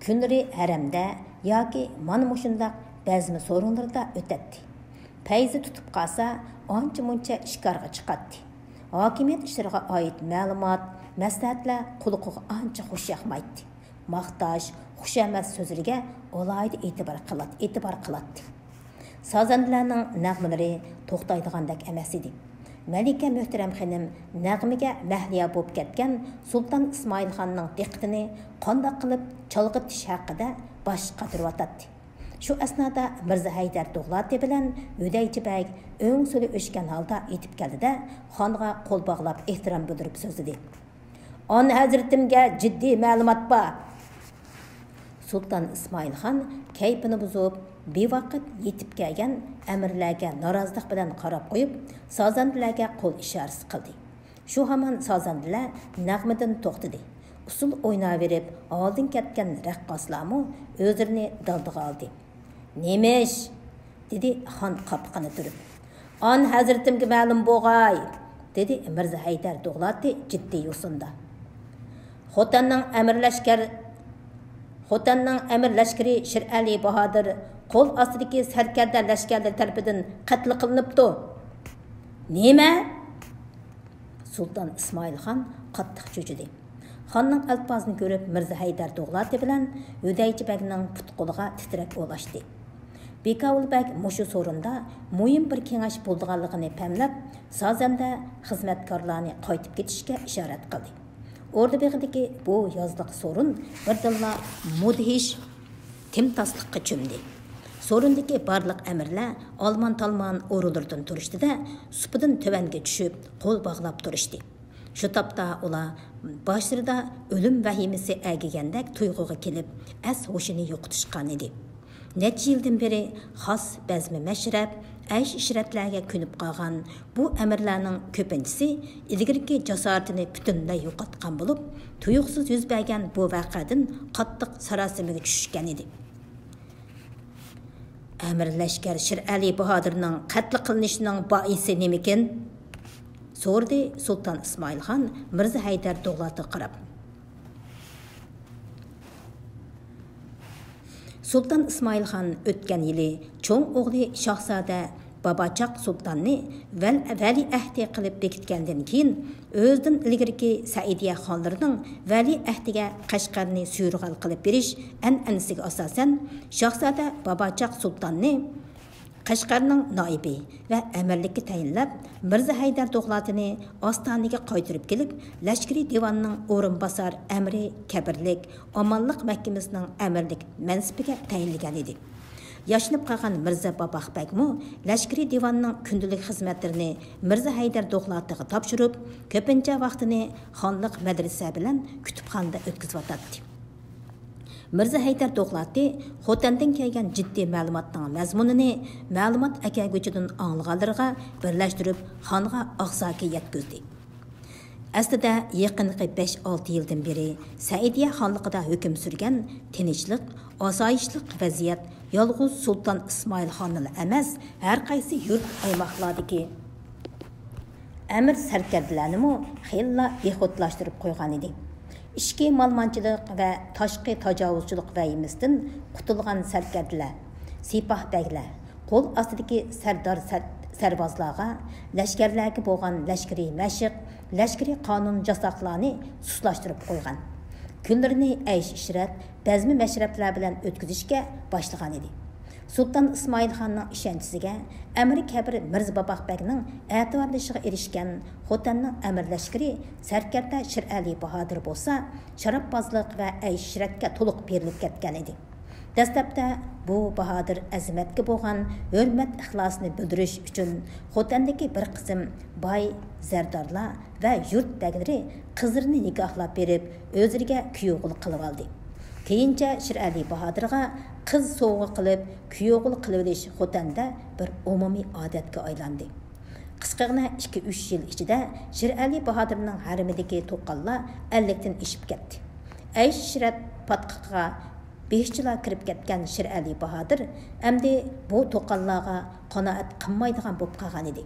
كۈنلىرى ھەرەمدە ياكى مانا مۇشۇنداق بەزمە سورۇنلىرىدا ئۆتەتتى. پەيزى تۇتۇپ قالسا، ئانچە-مۇنچە شىكارغا چىقاتتى. ھاكىمىيەت ئىشلىرىغا ئائىت مەلۇمات، مەسلىھەتلەر قۇلىقىغا ئانچە خۇش ياقمايتتى. ماختاش، خۇشامەت سۆزلىرىگە ئالاھىدە ئېتىبار قىلات-، ئېتىبار قىلاتتى. سازەندىلەرنىڭ نەغمىلىرى توختايدىغاندەك ئەمەس ئىدى. مەلىكە مۆھتەرەم خېنىم نەغمىگە مەھلىيا بولۇپ كەتكەن سۇلتان ئىسمائىل خاننىڭ دىققىتىنى قانداق قىلىپ چالغىتىش ھەققىدە باش قاتۇرۇۋاتاتتى. شۇ ئەسنادا مىرزا ھەيدەر دوغلاتى بىلەن ھۈدەيچە بەگ ئۆڭ سۈلى ئۆچكەن ھالدا يېتىپ كەلدى-دە، خانغا قول باغلاپ ئېھتىرام بىلدۈرۈپ سۆزلىدى. ئان ھەزرىتىمگە جىددىي مەلۇمات بار. سۇلتان ئىسمائىل خان كەيپىنى بۇزۇپ، بىۋاقىت يېتىپ كەلگەن ئەمىرلەرگە نارازىلىق بىلەن قاراپ قويۇپ، سازەندىلەرگە قول ئىشارىسى قىلدى. شۇ ھامان سازەندىلەر نەغمىدىن توختىدى. ئۇسسۇل ئويناۋېرىپ، ھالدىن كەتكەن رەققاسلارمۇ ئۆزلىرىنى دالدىغا ئالدى. نېمىش؟ دېدى خان قاپىقىنى تۈرۈپ. ئان ھەزرىتىمگە مەلۇم بولغاي، دېدى مىرزا ھەيدەر دوغلاتى جىددىي يوسۇندا. خوتەننىڭ ئەمىر لەشكەر، خوتەننىڭ ئەمىر لەشكىرى شىرئەلى باھادىر قول ئاستىدىكى سەركەردە لەشكەرلىرى تەرىپىدىن قەتل قىلىنىپتۇ. نېمە؟ سۇلتان ئىسمائىل خان قاتتىق چۆچۈدى. خاننىڭ ئەلپازىنى كۆرۈپ، مىرزا ھەيدەر دوغلاتى بىلەن ھۈدەيچە بەگنىڭ پۇت-قولىغا تىترەك ئۇلاشتى. بىكاۋۇل بەگ مۇشۇ سورۇندا مۇھىم بىر كېڭەش بولىدىغانلىقىنى پەملەپ، سازەندە خىزمەتكارلارنى قايتىپ كېتىشكە ئىشارەت قىلدى. ئوردا بېغىدىكى بۇ يازلىق سورۇن بىردىنلا مۇدھىش تىمتاسلىققا چۆمدى. سورۇندىكى بارلىق ئەمىرلەر ئالمان-تالمان ئورۇنلىرىدىن تۇرۇشتى-دە، سۇپىدىن تۆۋەنگە چۈشۈپ، قول باغلاپ تۇرۇشتى. شۇ تاپتا ئۇلار باشلىرىدا ئۆلۈم ۋەھىمىسى ئەگىگەندەك تۇيغۇغا كېلىپ، ئەس-ھوشىنى يوقىتىشقانىدى. نەچچە يىلدىن بېرى خاس بەزمە-مەشرەپ، ئەيش-ئىشرەتلەرگە كۆنۈپ قالغان بۇ ئەمىرلەرنىڭ كۆپىنچىسى ئىلگىرىكى جاسارىتىنى پۈتۈنلەي يوقاتقان بولۇپ، تۇيۇقسىز يۈز بەرگەن بۇ ۋەقەدىن قاتتىق ساراسىمىگە چۈشكەنىدى. ئەمىر لەشكەر شىرئەلى باھادىرنىڭ قەتل قىلىنىشىنىڭ بائىسى نېمىكىن؟ سورىدى سۇلتان ئىسمائىل خان مىرزا ھەيدەر دوغلاتىغا قاراپ. سۇلتان ئىسمائىل خان ئۆتكەن يىلى چوڭ ئوغلى شاھزادە باباچاق سۇلتاننى ۋەل-، ۋەلىئەھدى قىلىپ بېكىتكەندىن كېيىن، ئۆزىدىن ئىلگىرىكى سەئىدىيە خانلىرىنىڭ ۋەلىئەھدىگە قەشقەرنى سۈرغەل قىلىپ بېرىش ئەنئەنىسىگە ئاساسەن، شاھزادە باباچاق سۇلتاننى قەشقەرنىڭ نائىبى ۋە ئەمىرلىككە تەيىنلەپ، مىرزا ھەيدەر دوغلاتىنى ئاستانىگە قايتۇرۇپ كېلىپ، لەشكىرىي دىۋاننىڭ ئورۇنباسار ئەمىرى كەبىرلىك، ئامانلىق مەھكىمىسىنىڭ ئەمىرلىك مەنسىپىگە تەيىنلىگەن ئىدى. ياشىنىپ قالغان مىرزا باباق بەگمۇ لەشكىرىي دىۋاننىڭ كۈندىلىك خىزمەتلىرىنى مىرزا ھەيدەر دوغلاتىغا تاپشۇرۇپ، كۆپىنچە ۋاقتىنى خانلىق مەدرىسە بىلەن كۇتۇپخانىدا ئۆتكۈزۈۋاتاتتى. مىرزا ھەيدەر دوغلاتى خوتەندىن كەلگەن جىددىي مەلۇماتنىڭ مەزمۇنىنى مەلۇمات ئەكەلگۈچىدىن ئاڭلىغانلىرىغا بىرلەشتۈرۈپ، خانغا ئاقساكە يەتكۈزدى. ئەسلىدە، يېقىنقى بەش-ئالتە يىلدىن بېرى سەئىدىيە خانلىقىدا ھۆكۈم سۈرگەن تىنچلىق، ئاسايىشلىق ۋەزىيەت يالغۇز سۇلتان ئىسمائىل خاننىلا ئەمەس، ھەر قايسى يۇرت ئايماقلاردىكى ئەمىر سەركەردىلەرنىمۇ خېلىلا بىخۇدلاشتۇرۇپ قويغانىدى. ئىچكى مالىمانچىلىق ۋە تاشقى تاجاۋۇزچىلىق ۋەھىمىسىدىن قۇتۇلغان سەركەردىلەر، سىپاھ بەگلەر، قول ئاستىدىكى سەردار سەر-، سەربازلارغا لەشكەرلەرگە بولغان لەشكىرىي مەشىق، لەشكىرىي قانۇن-ياساقلارنى سۇسلاشتۇرۇپ قويغان. كۈنلىرىنى ئەيش-ئىشرەت، بەزمە-مەشرەپلەر بىلەن ئۆتكۈزۈشكە باشلىغانىدى. سۇلتان ئىسمائىل خاننىڭ ئىشەنچىسىگە، ئەمىر كەبىر مىرزا باباق بەگنىڭ ئەتىۋارلىشىغا ئېرىشكەن خوتەننىڭ ئەمىر لەشكىرى سەركەردە شىرئەلى باھادىر بولسا، شاراببازلىق ۋە ئەيش-ئىشرەتكە تولۇق بېرىلىپ كەتكەنىدى. دەسلەپتە بۇ باھادىر ئەزىمەتكە بولغان ھۆرمەت-ئىخلاسىنى بىلدۈرۈش ئۈچۈن، خوتەندىكى بىر قىسىم باي، زەردارلار ۋە يۇرت بەگلىرى قىزلىرىنى نىكاھلاپ بېرىپ، ئۆزلىرىگە كۈيئوغۇل قىلىۋالدى. كېيىنچە شىرئەلى باھادىرغا قىز سوۋغا قىلىپ، كۈيئوغۇل قىلىۋېلىش خوتەندە بىر ئومۇمىي ئادەتكە ئايلاندى. قىسقىغىنە ئىككى-ئۈچ يىل ئىچىدە شىرئەلى باھادىرنىڭ ھەرىمىدىكى توققانلار ئەللىكتىن ئېشىپ كەتتى. ئەيش-ئىشرەت پاتقىقىغا بېھىشچىلار كىرىپ كەتكەن شىرئەلى باھادىر ئەمدى بۇ توققانلارغا قانائەت قىلمايدىغان بولۇپ قالغانىدى.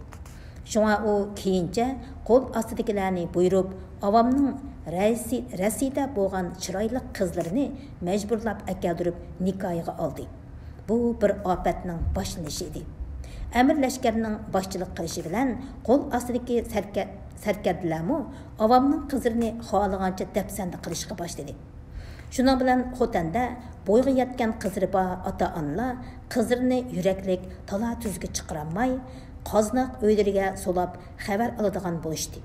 شۇڭا ئۇ كېيىنچە قول ئاستىدىكىلەرنى بۇيرۇپ، ئاۋامنىڭ رەسى-، رەسىدە بولغان چىرايلىق قىزلىرىنى مەجبۇرلاپ ئەكەلدۈرۈپ نىكاھىغا ئالدى. بۇ بىر ئاپەتنىڭ باشلىنىشى ئىدى. ئەمىر لەشكەرنىڭ باشچىلىق قىلىشى بىلەن قول ئاستىدىكى سەركە-، سەركەردىلەرمۇ ئاۋامنىڭ قىزلىرىنى خالىغانچە دەپسەندە قىلىشقا باشلىدى. شۇنىڭ بىلەن خوتەندە بويىغا يەتكەن قىزلىرى بار ئاتا-ئانىلار قىزلىرىنى يۈرەكلىك تالا-تۈزگە چىقىرالماي، قازناق ئۆيلىرىگە سولاپ خەۋەر ئالىدىغان بولۇشتى.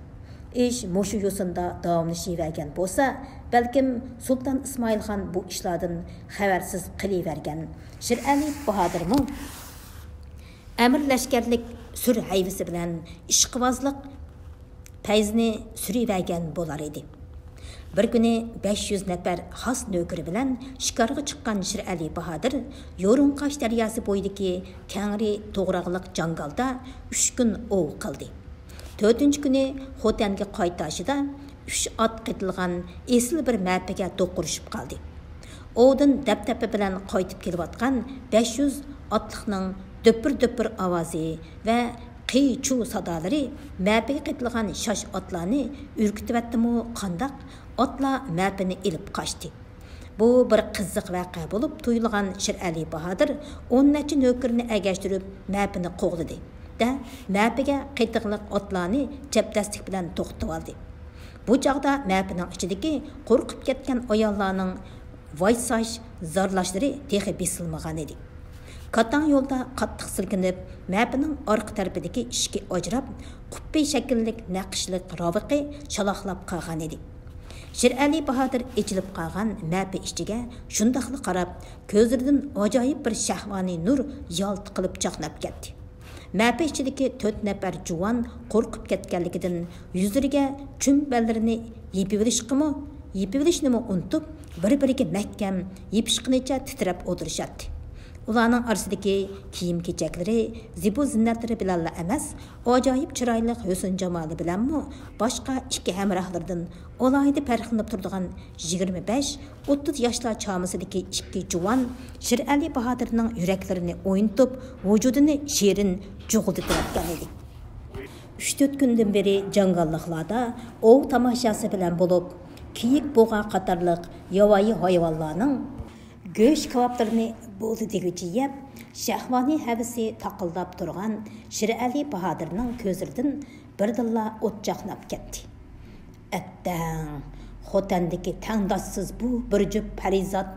ئىش مۇشۇ يوسۇندا داۋاملىشىۋەرگەن بولسا، بەلكىم سۇلتان ئىسمائىل خان بۇ ئىشلاردىن خەۋەرسىز قېلىۋەرگەن شىرئەلى باھادىرمۇ ئەمىر لەشكەرلىك سۈر ھەيۋىسى بىلەن ئىشقىۋازلىق پەيزىنى سۈرۈۋەرگەن بولار ئىدى. بىر كۈنى بەش يۈز نەپەر خاس نۆكىرى بىلەن شىكارغا چىققان شىرئەلى باھادىر يورۇڭقاش دەرياسى بويىدىكى كەڭرى توغراقلىق جاڭگالدا ئۈچ كۈن ئوۋ قىلدى. تۆتىنچى كۈنى خوتەنگە قايتاشىدا ئۈچ ئات قېتىلغان ئېسىل بىر مەپىگە دوقۇرۇشۇپ قالدى. ئوۋدىن دەپدەپە بىلەن قايتىپ كېلىۋاتقان بەش يۈز ئاتلىقنىڭ دۆپۈر-دۆپۈر ئاۋازى ۋە قىي-چۇ سادالىرى مەپىگە قېتىلغان شاش ئاتلارنى ئۈركۈتۈۋەتتىمۇ قانداق، ئاتلار مەپىنى ئېلىپ قاچتى. بۇ بىر قىزىق ۋەقە بولۇپ تۇيۇلغان شىرئەلى باھادىر ئون نەچچە نۆكىرىنى ئەگەشتۈرۈپ مەپىنى قوغلىدى-دە، مەپىگە قېتىقلىق ئاتلارنى چەبدەسلىك بىلەن توختىتىۋالدى. بۇ چاغدا مەپىنىڭ ئىچىدىكى قورقۇپ كەتكەن ئاياللارنىڭ ۋايساش زارلاشلىرى تېخى بېسىلمىغانىدى. كاتاڭ يولدا قاتتىق سىلكىنىپ، مەپىنىڭ ئارقا تەرىپىدىكى ئىشىكى ئاجراپ، قۇپپى شەكىللىك نەقىشلىك راۋىقى شالاقلاپ قالغانىدى. شىرئەلى باھادىر ئېچىلىپ قالغان مەپە ئىچىگە شۇنداقلا قاراپ، كۆزلىرىدىن ئاجايىپ بىر شەھۋانىي نۇر يالتە قىلىپ چاقناپ كەتتى. مەپە ئىچىدىكى تۆت نەپەر جۇۋان قورقۇپ كەتكەنلىكىدىن يۈزلىرىگە چۈمبەللىرىنى يېپىۋېلىشقىمۇ، يېپىۋېلىشنىمۇ ئۇنتۇپ، بىر-بىرىگە مەھكەم يېپىشقىنىچە تىترەپ ئولتۇرۇشاتتى. ئۇلارنىڭ ئارىسىدىكى كىيىم-كېچەكلىرى، زىبۇ-زىننەتلىرى بىلەنلا ئەمەس، ئاجايىپ چىرايلىق ھۆسن-جامالى بىلەنمۇ باشقا ئىككى ھەمراھلىرىدىن ئالاھىدە پەرقلىنىپ تۇرىدىغان يىگىرمە بەش، ئوتتۇز ياشلار چامىسىدىكى ئىككى جۇۋان شىرئەلى باھادىرنىڭ يۈرەكلىرىنى ئوينىتىپ، ۋۇجۇدىنى شېرىن جۇغۇلدىتىۋەتكەن ئىدى. ئۈچ-تۆت كۈندىن بېرى جاڭگاللىقلاردا ئوۋ تاماشاسى بىلەن بولۇپ، كېيىك، بۇغا قاتارلىق ياۋايى ھايۋانلارنىڭ گۆش كاۋاپلىرىنى بولدى دېگۈچە يەپ، شەھۋانىي ھەۋىسى تاقىلداپ تۇرغان شىرئەلى باھادىرنىڭ كۆزلىرىدىن بىردىنلا ئوت چاقناپ كەتتى. ئەتتەڭ، خوتەندىكى تەڭداشسىز بۇ بىر جۈپ پەرىزات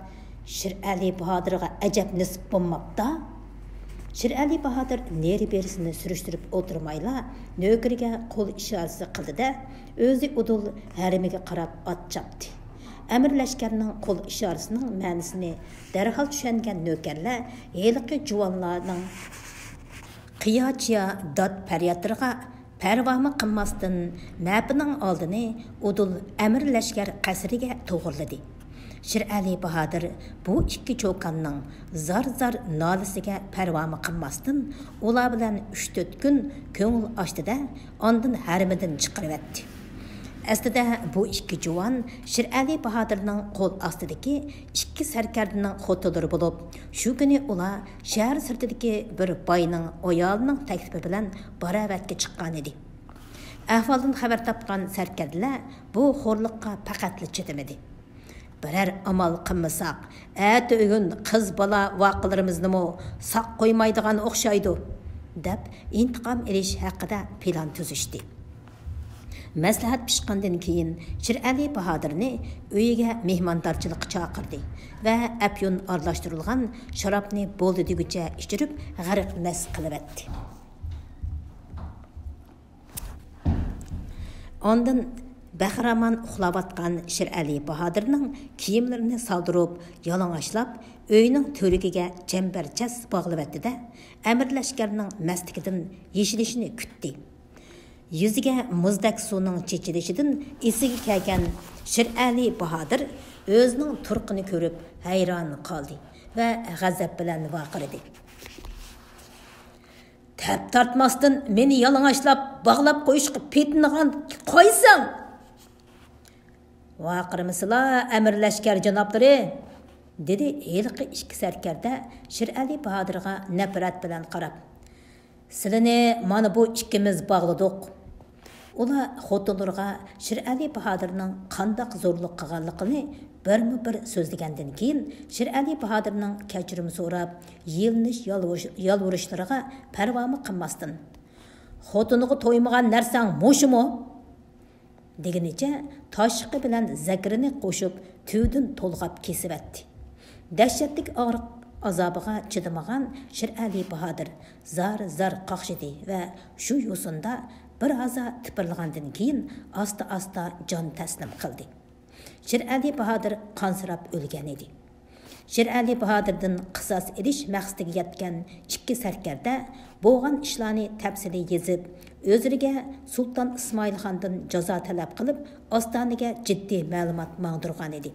شىرئەلى باھادىرغا ئەجەب نېسىپ بولماپتا! شىرئەلى باھادىر نېرى-بېرىسىنى سۈرۈشتۈرۈپ ئولتۇرمايلا، نۆكىرىگە قول ئىشارىسى قىلدى-دە، ئۆزى ئۇدۇل ھەرىمىگە قاراپ ئات چاپتى. ئەمىر لەشكەرنىڭ قول ئىشارىسىنىڭ مەنىسىنى دەرھال چۈشەنگەن نۆكەرلەر ھېلىقى جۇۋانلارنىڭ قىيا-چىيا داد-پەريادلىرىغا پەرۋامۇ قىلماستىن، مەپىنىڭ ئالدىنى ئۇدۇل ئەمىر لەشكەر قەسرىگە توغرىلىدى. شىرئەلى باھادىر بۇ ئىككى چوكاننىڭ زار-زار نالىسىگە پەرۋامۇ قىلماستىن، ئۇلار بىلەن ئۈچ-تۆت كۈن كۆڭۈل ئاچتى-دە، ئاندىن ھەرىمىدىن چىقىرىۋەتتى. ئەسلىدە بۇ ئىككى جۇۋان شىرئەلى باھادىرنىڭ قول ئاستىدىكى ئىككى سەركەردىنىڭ خوتۇنلىرى بولۇپ، شۇ كۈنى ئۇلار شەھەر سىرتىدىكى بىر باينىڭ ئايالىنىڭ تەكلىپى بىلەن باراۋەتكە چىققانىدى. ئەھۋالدىن خەۋەر تاپقان سەركەردىلەر بۇ خورلۇققا پەقەتلا چىدىمىدى. بىرەر ئامال قىلمىساق، ئەتىگۈن قىز بالا ۋارقىلىرىمىزنىمۇ ساق قويمايدىغان ئوخشايدۇ، دەپ ئىنتىقام ئېلىش ھەققىدە پىلان تۈزۈشتى. مەسلىھەت پىشقاندىن كېيىن، شىرئەلى باھادىرنى ئۆيىگە مېھماندارچىلىققا چاقىردى ۋە ئەپيۈن ئارىلاشتۇرۇلغان شارابنى بولدى دېگۈچە ئىچۈرۈپ، غەرق مەست قىلىۋەتتى. ئاندىن بەخىرامان ئۇخلاۋاتقان شىرئەلى باھادىرنىڭ كىيىملىرىنى سالدۇرۇپ، يالىڭاچلاپ، ئۆينىڭ تۈۋرۈكىگە چەمبەرچاس باغلىۋەتتى-دە، ئەمىر لەشكەرنىڭ مەستلىكىدىن يېشىلىشىنى كۈتتى. يۈزىگە مۇزدەك سۇنىڭ چېچىلىشىدىن ئېسىگە كەلگەن شىرئەلى باھادىر ئۆزىنىڭ تۇرقىنى كۆرۈپ ھەيران قالدى ۋە غەزەپ بىلەن ۋارقىرىدى. تەپ تارتماستىن مېنى يالىڭاچلاپ باغلاپ قويۇشقا پېتىنىغان قايسىڭ؟ ۋارقىرىمىسىلا، ئەمىر لەشكەر جانابلىرى، دېدى ھېلىقى ئىككى سەركەردە شىرئەلى باھادىرغا نەپرەت بىلەن قاراپ. سىلىنى مانا بۇ ئىككىمىز باغلىدۇق. ئۇلار خوتۇنلىرىغا شىرئەلى باھادىرنىڭ قانداق زورلۇق قىلغانلىقىنى بىرمۇ بىر سۆزلىگەندىن كېيىن، شىرئەلى باھادىرنىڭ كەچۈرۈم سوراپ، يېلىنىش، يالۋۇرۇش-، يالۋۇرۇشلىرىغا پەرۋامۇ قىلماستىن، خوتۇنىغا تويمىغان نەرسەڭ مۇشۇمۇ؟ دېگىنىچە تاشلىقى بىلەن زەكىرىنى قوشۇپ، تۈۋىدىن تولغاپ كېسىۋەتتى. دەھشەتلىك ئاغرىق ئازابىغا چىدىمىغان شىرئەلى باھادىر زار-زار قاقشىدى ۋە شۇ يوسۇندا بىر ھازا تىپىرلىغاندىن كېيىن، ئاستا-ئاستا جان تەسلىم قىلدى. شىرئەلى باھادىر قانسىراپ ئۆلگەن ئىدى. شىرئەلى باھادىردىن قىساس ئېلىش مەقسىتىگە يەتكەن ئىككى سەركەردە بولغان ئىشلارنى تەپسىلىي يېزىپ، ئۆزلىرىگە سۇلتان ئىسمائىلخاندىن جازا تەلەپ قىلىپ، ئاستانىگە جىددىي مەلۇمات ماڭدۇرغان ئىدى.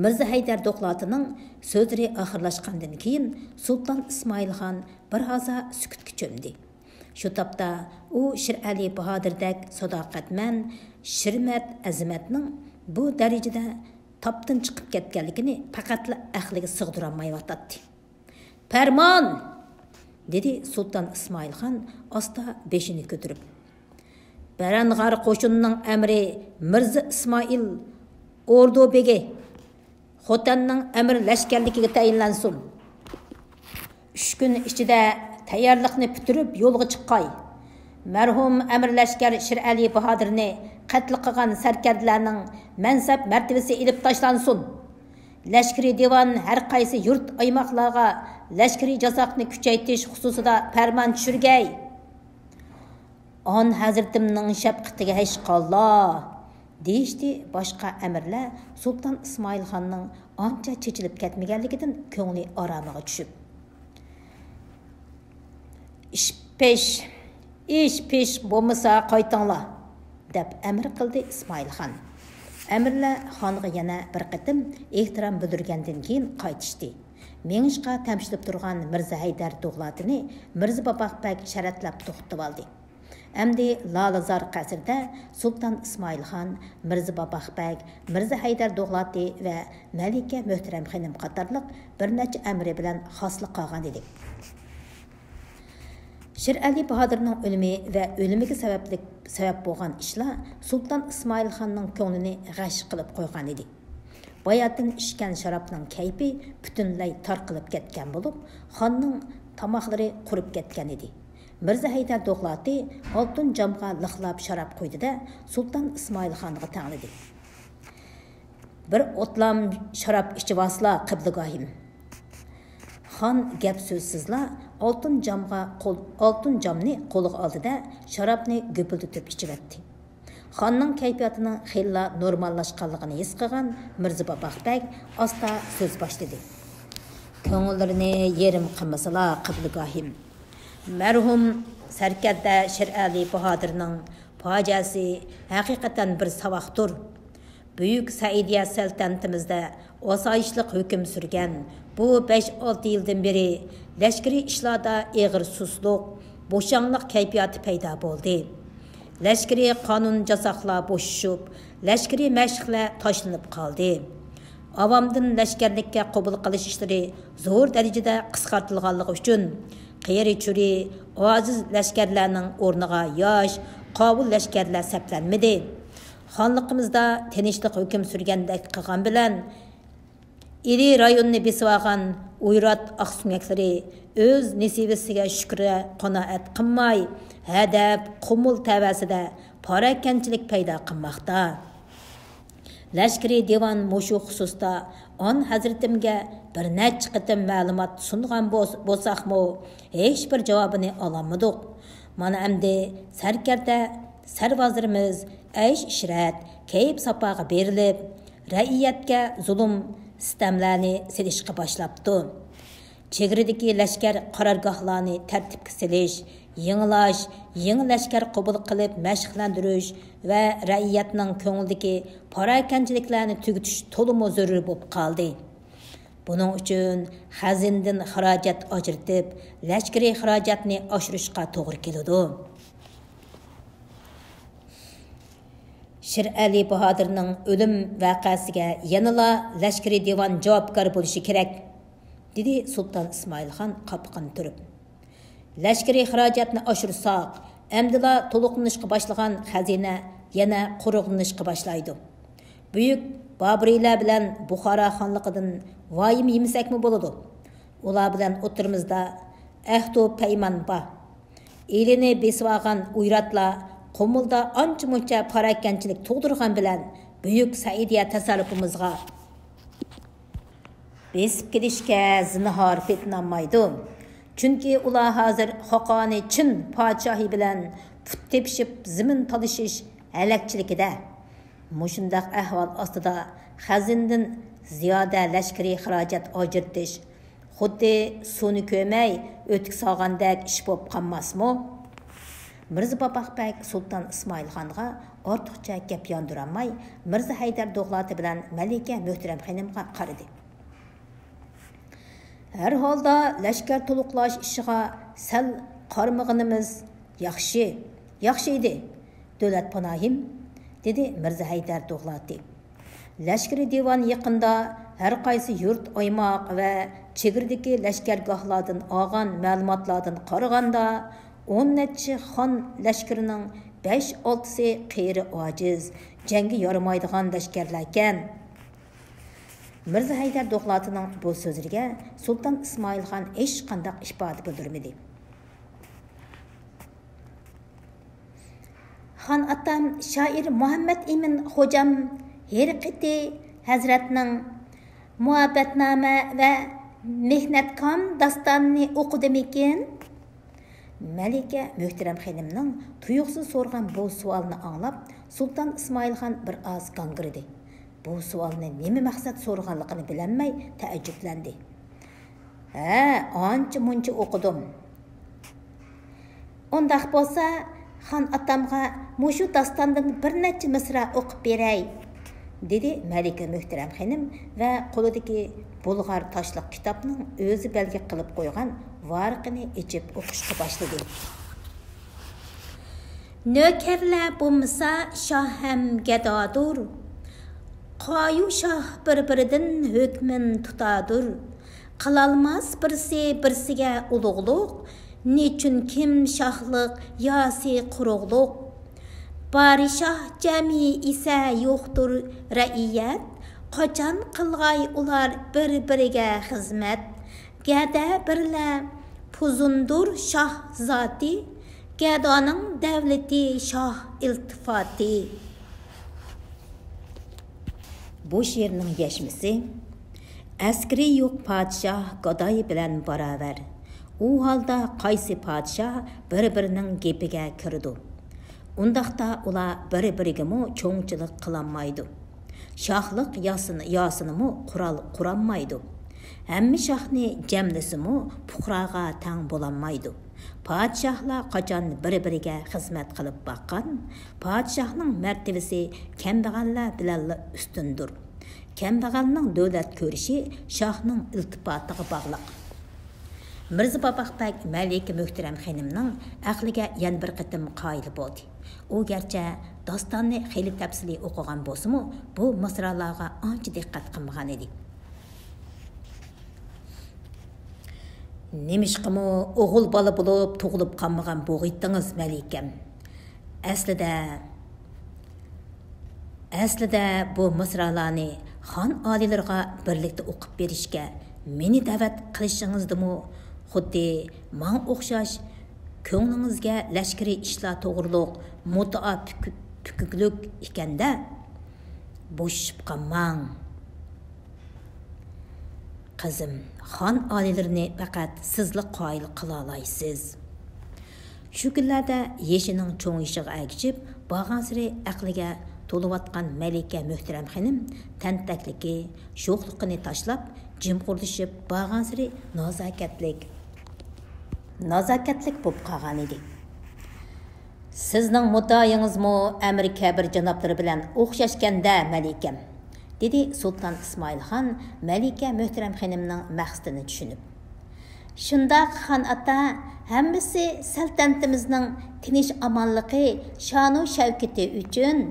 مىرزا ھەيدەر دوكلاتىنىڭ سۆزلىرى ئاخىرلاشقاندىن كېيىن، سۇلتان ئىسمائىلخان بىر ھازا سۈكۈتكە چۆمدى. شۇ تاپتا ئۇ شىرئەلى باھادىردەك ساداقەتمەن، شىرمەرد ئەزىمەتنىڭ بۇ دەرىجىدە تاپتىن چىقىپ كەتكەنلىكىنى پەقەتلا ئەقلىگە سىغدۇرالمايۋاتاتتى. پەرمان! دېدى سۇلتان ئىسمائىلخان ئاستا بېشىنى كۆتۈرۈپ. بەرەنغار قوشۇنىنىڭ ئەمىرى مىرزا ئىسمائىل ئوردۇ بېگى خوتەننىڭ ئەمىر لەشكەرلىكىگە تەيىنلەنسۇن. ئۈچ كۈن ئىچىدە تەييارلىقنى پۈتتۈرۈپ يولغا چىققاي. مەرھۇم ئەمىر لەشكەر شىرئەلى باھادىرنى قەتل قىلغان سەركەردىلەرنىڭ مەنسەپ مەرتىۋىسى ئېلىپ تاشلانسۇن. لەشكىرىي دىۋان ھەر قايسى يۇرت ئايماقلارغا لەشكىرىي جاساقنى كۈچەيتىش خۇسۇسىدا پەرمان چۈشۈرگەي. ئان ھەزرىتىمنىڭ شەپقىتىگە ھەشقاللا، دېيىشتى باشقا ئەمىرلەر سۇلتان ئىسمائىلخاننىڭ ئانچە چېچىلىپ كەتمىگەنلىكىدىن كۆڭلى ئارامىغا چۈشۈپ. ئىش پىش، ئىش پىش بولمىسا قايتىڭلار، دەپ ئەمىر قىلدى ئىسمائىلخان. ئەمىرلەر خانغا يەنە بىر قېتىم ئېھتىرام بىلدۈرگەندىن كېيىن قايتىشتى. مېڭىشقا تەمشىلىپ تۇرغان مىرزا ھەيدەر دوغلاتىنى مىرزا باباق بەگ شەرەتلەپ توختىتىۋالدى. ئەمدى لالىزار قەسرىدە سۇلتان ئىسمائىلخان، مىرزا باباق بەگ، مىرزا ھەيدەر دوغلاتى ۋە مەلىكە مۆھتەرەم خېنىم قاتارلىق بىر نەچچە ئەمىرى بىلەن خاسلا قالغان ئىدى. شىرئەلى باھادىرنىڭ ئۆلۈمى ۋە ئۆلۈمىگە سەۋەبلىك، سەۋەب بولغان ئىشلار سۇلتان ئىسمائىلخاننىڭ كۆڭلىنى غەش قىلىپ قويغان ئىدى. باياتىن ئىچكەن شارابنىڭ كەيپى پۈتۈنلەي تارقىلىپ كەتكەن بولۇپ، خاننىڭ تاماقلىرى قۇرۇپ كەتكەن ئىدى. مىرزا ھەيدەر دوغلاتى ئالتۇن جامغا لىقلاپ شاراب قۇيدى-دە، سۇلتان ئىسمائىلخانغا تەڭلىدى. بىر ئوتلام شاراب ئىچىۋالسىلا، قىبلىگاھىم. خان گەپ سۆزسىزلا ئالتۇن جامغا قول، ئالتۇن جامنى قولىغا ئالدى-دە، شارابنى گۈپۈلدىتىپ ئىچىۋەتتى. خاننىڭ كەيپىياتىنىڭ خېلىلا نورماللاشقانلىقىنى ھېس قىلغان مىرزا باپاق بەگ ئاستا سۆز باشلىدى. كۆڭۈللىرىنى يېرىم قىلمىسىلا، قىبلىگاھىم. مەرھۇم سەركەردە شىرئەلى باھادىرنىڭ پاجىئەسى ھەقىقەتەن بىر ساۋاقتۇر. بۈيۈك سەئىدىيە سەلتەنىتىمىزدە ئاسايىشلىق ھۆكۈم سۈرگەن بۇ بەش-ئالتە يىلدىن بېرى لەشكىرىي ئىشلاردا ئېغىر سۇسلۇق، بوشاڭلىق كەيپىياتى پەيدا بولدى. لەشكىرىي قانۇن جاساقلار بوشىشىپ، لەشكىرىي مەشىقلەر تاشلىنىپ قالدى. ئاۋامدىن لەشكەرلىككە قوبۇل قىلىش ئىشلىرى زور دەرىجىدە قىسقارتىلغانلىقى ئۈچۈن، قېرى-چۈرى، ئاجىز لەشكەرلەرنىڭ ئورنىغا ياش، قاۋۇل لەشكەرلەر سەپلەنمىدى. خانلىقىمىزدا تىنچلىق ھۆكۈم سۈرگەندەك قىلغان بىلەن، ئىلى رايونىنى بېسىۋالغان ئويرات ئاقسۆڭەكلىرى ئۆز نېسىۋىسىگە شۈكرى قانائەت قىلماي، ھەدەپ، قۇمۇل تەۋەسىدە پاراكەندىچىلىك پەيدا قىلماقتا. لەشكىرىي دىۋان مۇشۇ خۇسۇستا ئان ھەزرىتىمگە بىر نەچچە قېتىم مەلۇمات سۇنغان بولس-، بولساقمۇ، ھېچبىر جاۋابىنى ئالالمىدۇق. مانا ئەمدى سەركەردە سەرۋازلىرىمىز ئەيش-ئىشرەت، كەيپ-ساپاغا بېرىلىپ، رەئىيەتكە زۇلۇم، سىتەملەرنى سېلىشقا باشلاپتۇ. چېگرىدىكى لەشكەر قارارگاھلارنى تەرتىپكە سېلىش، يېڭىلاش، يېڭى لەشكەر قوبۇل قىلىپ مەشىقلەندۈرۈش ۋە رەئىيەتنىڭ كۆڭلىدىكى پاراكەندىچىلىكلەرنى تۈگىتىش تولىمۇ زۆرۈر بولۇپ قالدى. بۇنىڭ ئۈچۈن خەزىنىدىن خىراجەت ئاجرىتىپ، لەشكىرىي خىراجەتنى ئاشۇرۇشقا توغرا كېلىدۇ. شىرئەلى باھادىرنىڭ ئۆلۈم ۋەقەسىگە يەنىلا لەشكىرىي دىۋان جاۋابكار بولۇشى كېرەك، دېدى سۇلتان ئىسمائىلخان قاپىقىنى تۈرۈپ. لەشكىرىي خىراجەتنى ئاشۇرساق، ئەمدىلا تولۇقلىنىشقا باشلىغان خەزىنە يەنە قۇرۇقلىنىشقا باشلايدۇ. بۈيۈك بابۇرىيلار بىلەن بۇخارا خانلىقىدىن ۋايىم يېمىسەكمۇ بولىدۇ. ئۇلار بىلەن ئوتتۇرىمىزدا ئەھدۇ پەيمان بار. ئىلىنى بېسىۋالغان ئويراتلار قۇمۇلدا ئانچە-مۇنچە پاراكەندىچىلىك تۇغدۇرغان بىلەن بۈيۈك سەئىدىيە تەسەررۇپىمىزغا بېسىپ كېلىشكە زىنھار پېتىنالمايدۇ. چۈنكى ئۇلار ھازىر خاقانى چىن پادىشاھى بىلەن پۇت تېپىشىپ زېمىن تالىشىش ھەلەكچىلىكىدە. مۇشۇنداق ئەھۋال ئاستىدا خەزىنىدىن زىيادە لەشكىرىي خىراجەت ئاجرىتىش خۇددى سۇنى كۆرمەي ئۆتۈك سالغاندەك ئىش بولۇپ قالماسمۇ؟ مىرزا باپاق بەگ سۇلتان ئىسمائىلخانغا ئارتۇقچە گەپ ياندۇرالماي، مىرزا ھەيدەر دوغلاتى بىلەن مەلىكە مۆھتەرەم خېنىمغا قارىدى. ھەر ھالدا لەشكەر تولۇقلاش ئىشىغا سەل قارىمىغىنىمىز ياخشى، ياخشى ئىدى، دۆلەت پاناھىم، دېدى مىرزا ھەيدەر دوغلاتى. لەشكىرىي دىۋان يېقىندا ھەر قايسى يۇرت، ئايماق ۋە چېگرىدىكى لەشكەرگاھلاردىن ئالغان مەلۇماتلاردىن قارىغاندا، ئون نەچچە خان لەشكىرىنىڭ بەش-ئالتىسى قېرى ئاجىز، جەڭگە يارىمايدىغان لەشكەرلەركەن. مىرزا ھەيدەر دوغلاتىنىڭ بۇ سۆزلىرىگە سۇلتان ئىسمائىلخان ھېچقانداق ئىپادە بىلدۈرمىدى. خان ئاتام شائىر مۇھەممەد ئىمىن خوجام ھېرقېتى ھەزرەتنىڭ مۇھەببەتنامە ۋە مېھنەتكام داستانىنى ئوقۇدىمىكىن؟ مەلىكە مۆھتەرەم خېنىمنىڭ تۇيۇقسىز سورىغان بۇ سوئالنى ئاڭلاپ، سۇلتان ئىسمائىلخان بىر ئاز گاڭگىرىدى. بۇ سوئالنى نېمە مەقسەت سورىغانلىقىنى بىلەلمەي تەئەججۈپلەندى. ھە، ئانچە-مۇنچە ئوقۇدۇم. ئۇنداق بولسا، خان ئاتامغا مۇشۇ داستاندىن بىر نەچچە مىسرا ئوقۇپ بېرەي، دېدى مەلىكە مۆھتەرەم خېنىم ۋە قولىدىكى بۇلغار تاشلىق كىتابنىڭ ئۆزى بەلگە قىلىپ قويغان ۋارىقىنى ئېچىپ ئوقۇشقا باشلىدى. نۆكەرلەر بولمىسا، شاھ ھەم گەدادۇر. قايۇ شاھ بىر-بىرىدىن ھۆكمىن تۇتادۇر. قىلالماس بىرسى بىرسىگە ئۇلۇغلۇق، نېچۈن كىم شاھلىق ياسى قۇرۇقلۇق؟ پادىشاھ جەمئىي ئىسە يوقتۇر رەئىيەت، قاچان قىلغاي ئۇلار بىر-بىرىگە خىزمەت؟ گەدە بىرلە پۇزۇندۇر شاھ زاتى، گەدانىڭ دەۋلىتى شاھ ئىلتىپاتى. بۇ شېئىرنىڭ يەشمىسى، ئەسكىرى يوق پادىشاھ گادايى بىلەن باراۋەر. ئۇ ھالدا قايسى پادىشاھ بىر-بىرىنىڭ گېپىگە كىرىدۇ؟ ئۇنداقتا ئۇلار بىر-بىرىگىمۇ چوڭچىلىق قىلالمايدۇ. شاھلىق ياسىنى، ياسىنىمۇ قورال قۇرالمايدۇ. ھەممە شاھنى جەملىسىمۇ، پۇقراغا تەڭ بولالمايدۇ. پادىشاھلار قاچان بىر-بىرىگە خىزمەت قىلىپ باققان، پادىشاھنىڭ مەرتىۋىسى كەمبەغەللەر بىلەنلا ئۈستۈندۇر. كەمبەغەلنىڭ دۆلەت كۆرۈشى شاھنىڭ ئىلتىپاتىغا باغلىق. مىرزا باباق بەگ مەلىكە مۆھتەرەم خېنىمنىڭ ئەقلىگە يەنە بىر قېتىم قايىل بولدى. ئۇ گەرچە داستاننى خېلى تەپسىلىي ئوقۇغان بولسىمۇ، بۇ مىسرالارغا ئانچە دىققەت قىلمىغان ئىدى. نېمىشقىمۇ ئوغۇل بالا بولۇپ تۇغۇلۇپ قالمىغان بوغىيتتىڭىز، مەلىكەم؟ ئەسلىدە، ئەسلىدە بۇ مىسرالارنى خان ئالىيلىرىغا بىرلىكتە ئوقۇپ بېرىشكە مېنى دەۋەت قىلىشىڭىزدىمۇ خۇددى ماڭا ئوخشاش كۆڭلىڭىزگە لەشكىرىي ئىشلار توغرۇلۇق مۇددىئا پۈكۈ-، پۈكۈكلۈك ئىكەندە، بوشىشىپ قالماڭ. قىزىم، خان ئالىيلىرىنى پەقەت سىزلا قايىل قىلالايسىز. شۇ كۈنلەردە يېشىنىڭ چوڭىيىشىغا ئەگىشىپ، بارغانسېرى ئەقلىگە تولۇۋاتقان مەلىكە مۆھتەرەم خېنىم تەنتەكلىكى، شوخلۇقىنى تاشلاپ، جىمىقۇرلىشىپ، بارغانسېرى نازاكەتلىك، نازاكەتلىك بولۇپ قالغانىدى. سىزنىڭ مۇددىئايىڭىزمۇ ئەمىر كەبىر جانابلىرى بىلەن ئوخشاشكەن-دە، مەلىكەم، دېدى سۇلتان ئىسمائىل خان مەلىكە مۆھتەرەم خېنىمنىڭ مەقسىتىنى چۈشىنىپ. شۇنداق، خان ئاتا، ھەممىسى سەلتەنىتىمىزنىڭ تىنچ-ئامانلىقى، شانۇ-شەۋكىتى ئۈچۈن.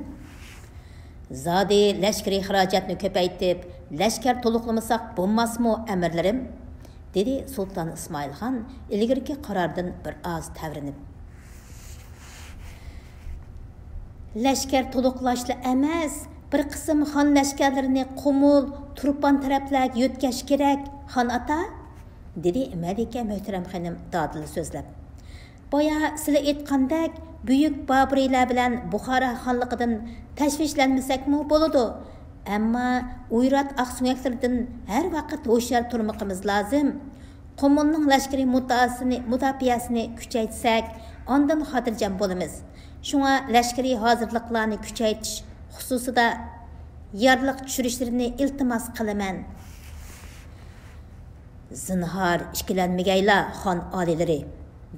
زادى لەشكىرىي خىراجەتنى كۆپەيتىپ، لەشكەر تولۇقلىمىساق بولماسمۇ، ئەمىرلىرىم؟ دېدى سۇلتان ئىسمائىل خان ئىلگىرىكى قاراردىن بىر ئاز تەۋرىنىپ. لەشكەر تولۇقلاشلا ئەمەس، بىر قىسىم خان لەشكەرلىرىنى قۇمۇل، تۇرپان تەرەپلەرگە يۆتكەش كېرەك، خان ئاتا، دېدى مەلىكە مۆھتەرەم خېنىم دادىللا سۆزلەپ. بايا سىلە ئېيتقاندەك، بۈيۈك بابۇرىيلار بىلەن بۇخارا خانلىقىدىن تەشۋىشلەنمىسەكمۇ بولىدۇ. ئەمما ئۇيرات ئاقسۆڭەكلىرىدىن ھەر ۋاقىت ھوشيار تۇرمىقىمىز لازىم. قۇمۇلنىڭ لەشكىرىي مۇددىئاسىنى، مۇداپىئەسىنى كۈچەيتسەك، ئاندىن خاتىرجەم بولىمىز. شۇڭا لەشكىرىي ھازىرلىقلارنى كۈچەيتىش خۇسۇسىدا يارلىق چۈشۈرۈشلىرىنى ئىلتىماس قىلىمەن. زىنھار ئىككىلەنمىگەيلا، خان ئالىيلىرى،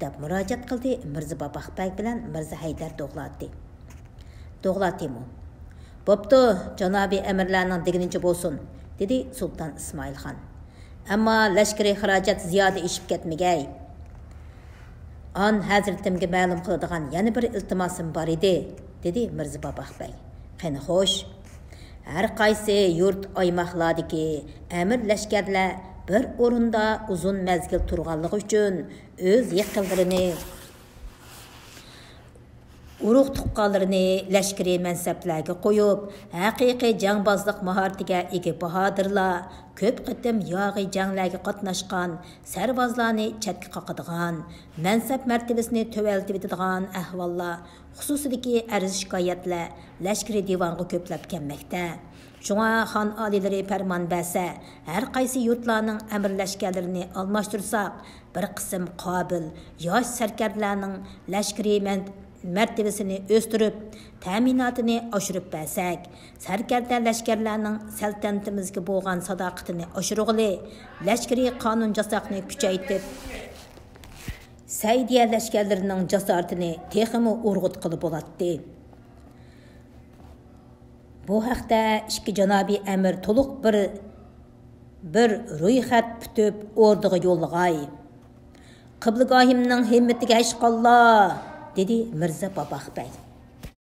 دەپ مۇراجىئەت قىلدى مىرزا باباق بەگ بىلەن مىرزا ھەيدەر دوغلاتى. دوغلاتىمۇ، بوپتۇ، جانابىي ئەمىرلەرنىڭ دېگىنىچە بولسۇن، دېدى سۇلتان ئىسمائىل خان. ئەمما لەشكىرىي خىراجەت زىيادە ئېشىپ كەتمىگەي. ئان ھەزرىتىمگە مەلۇم قىلىدىغان يەنە بىر ئىلتىماسىم بار ئىدى، دېدى مىرزا باباق بەگ. قېنى خوش. ھەر قايسى يۇرت ئايماقلاردىكى ئەمىر لەشكەرلەر بىر ئورۇندا ئۇزۇن مەزگىل تۇرغانلىقى ئۈچۈن ئۆز يېقىنلىرىنى، ئۇرۇق تۇغقانلىرىنى لەشكىرىي مەنسەپلەرگە قويۇپ، ھەقىقىي جەڭبازلىق ماھارىتىگە ئىگە باھادىرلار، كۆپ قېتىم ياغىي جەڭلەرگە قاتناشقان سەرۋازلارنى چەتكە قاقىدىغان، مەنسەپ مەرتىۋىسىنى تۆۋەنلىتىۋېتىدىغان ئەھۋاللار خۇسۇسىدىكى ئەرز-شىكايەتلەر لەشكىرىي دىۋانغا كۆپلەپ كەلمەكتە. شۇڭا خان ئالىيلىرى پەرمان بەرسە، ھەر قايسى يۇرتلارنىڭ ئەمىر لەشكەرلىرىنى ئالماشتۇرساق، بىر قىسىم قابىل ياش سەركەردىلەرنىڭ لەشكىرىي مەن-، مەرتىۋىسىنى ئۆستۈرۈپ، تەمىناتىنى ئاشۇرۇپ بەرسەك، سەركەردە لەشكەرلەرنىڭ سەلتەنىتىمىزگە بولغان ساداقىتىنى ئاشۇرغىلى، لەشكىرىي قانۇن جاساقنى كۈچەيتىپ، سەئىدىيە لەشكەرلىرىنىڭ جاسارىتىنى تېخىمۇ ئۇرغۇتقىلى بولاتتى. بۇ ھەقتە ئىككى جانابىي ئەمىر تولۇق بىر، بىر رويخەت پۈتۈپ ئوردىغا يوللىغاي. قىبلىگاھىمنىڭ ھىممىتىگە ھەشقاللا، دېدى مىرزا باباق بەگ.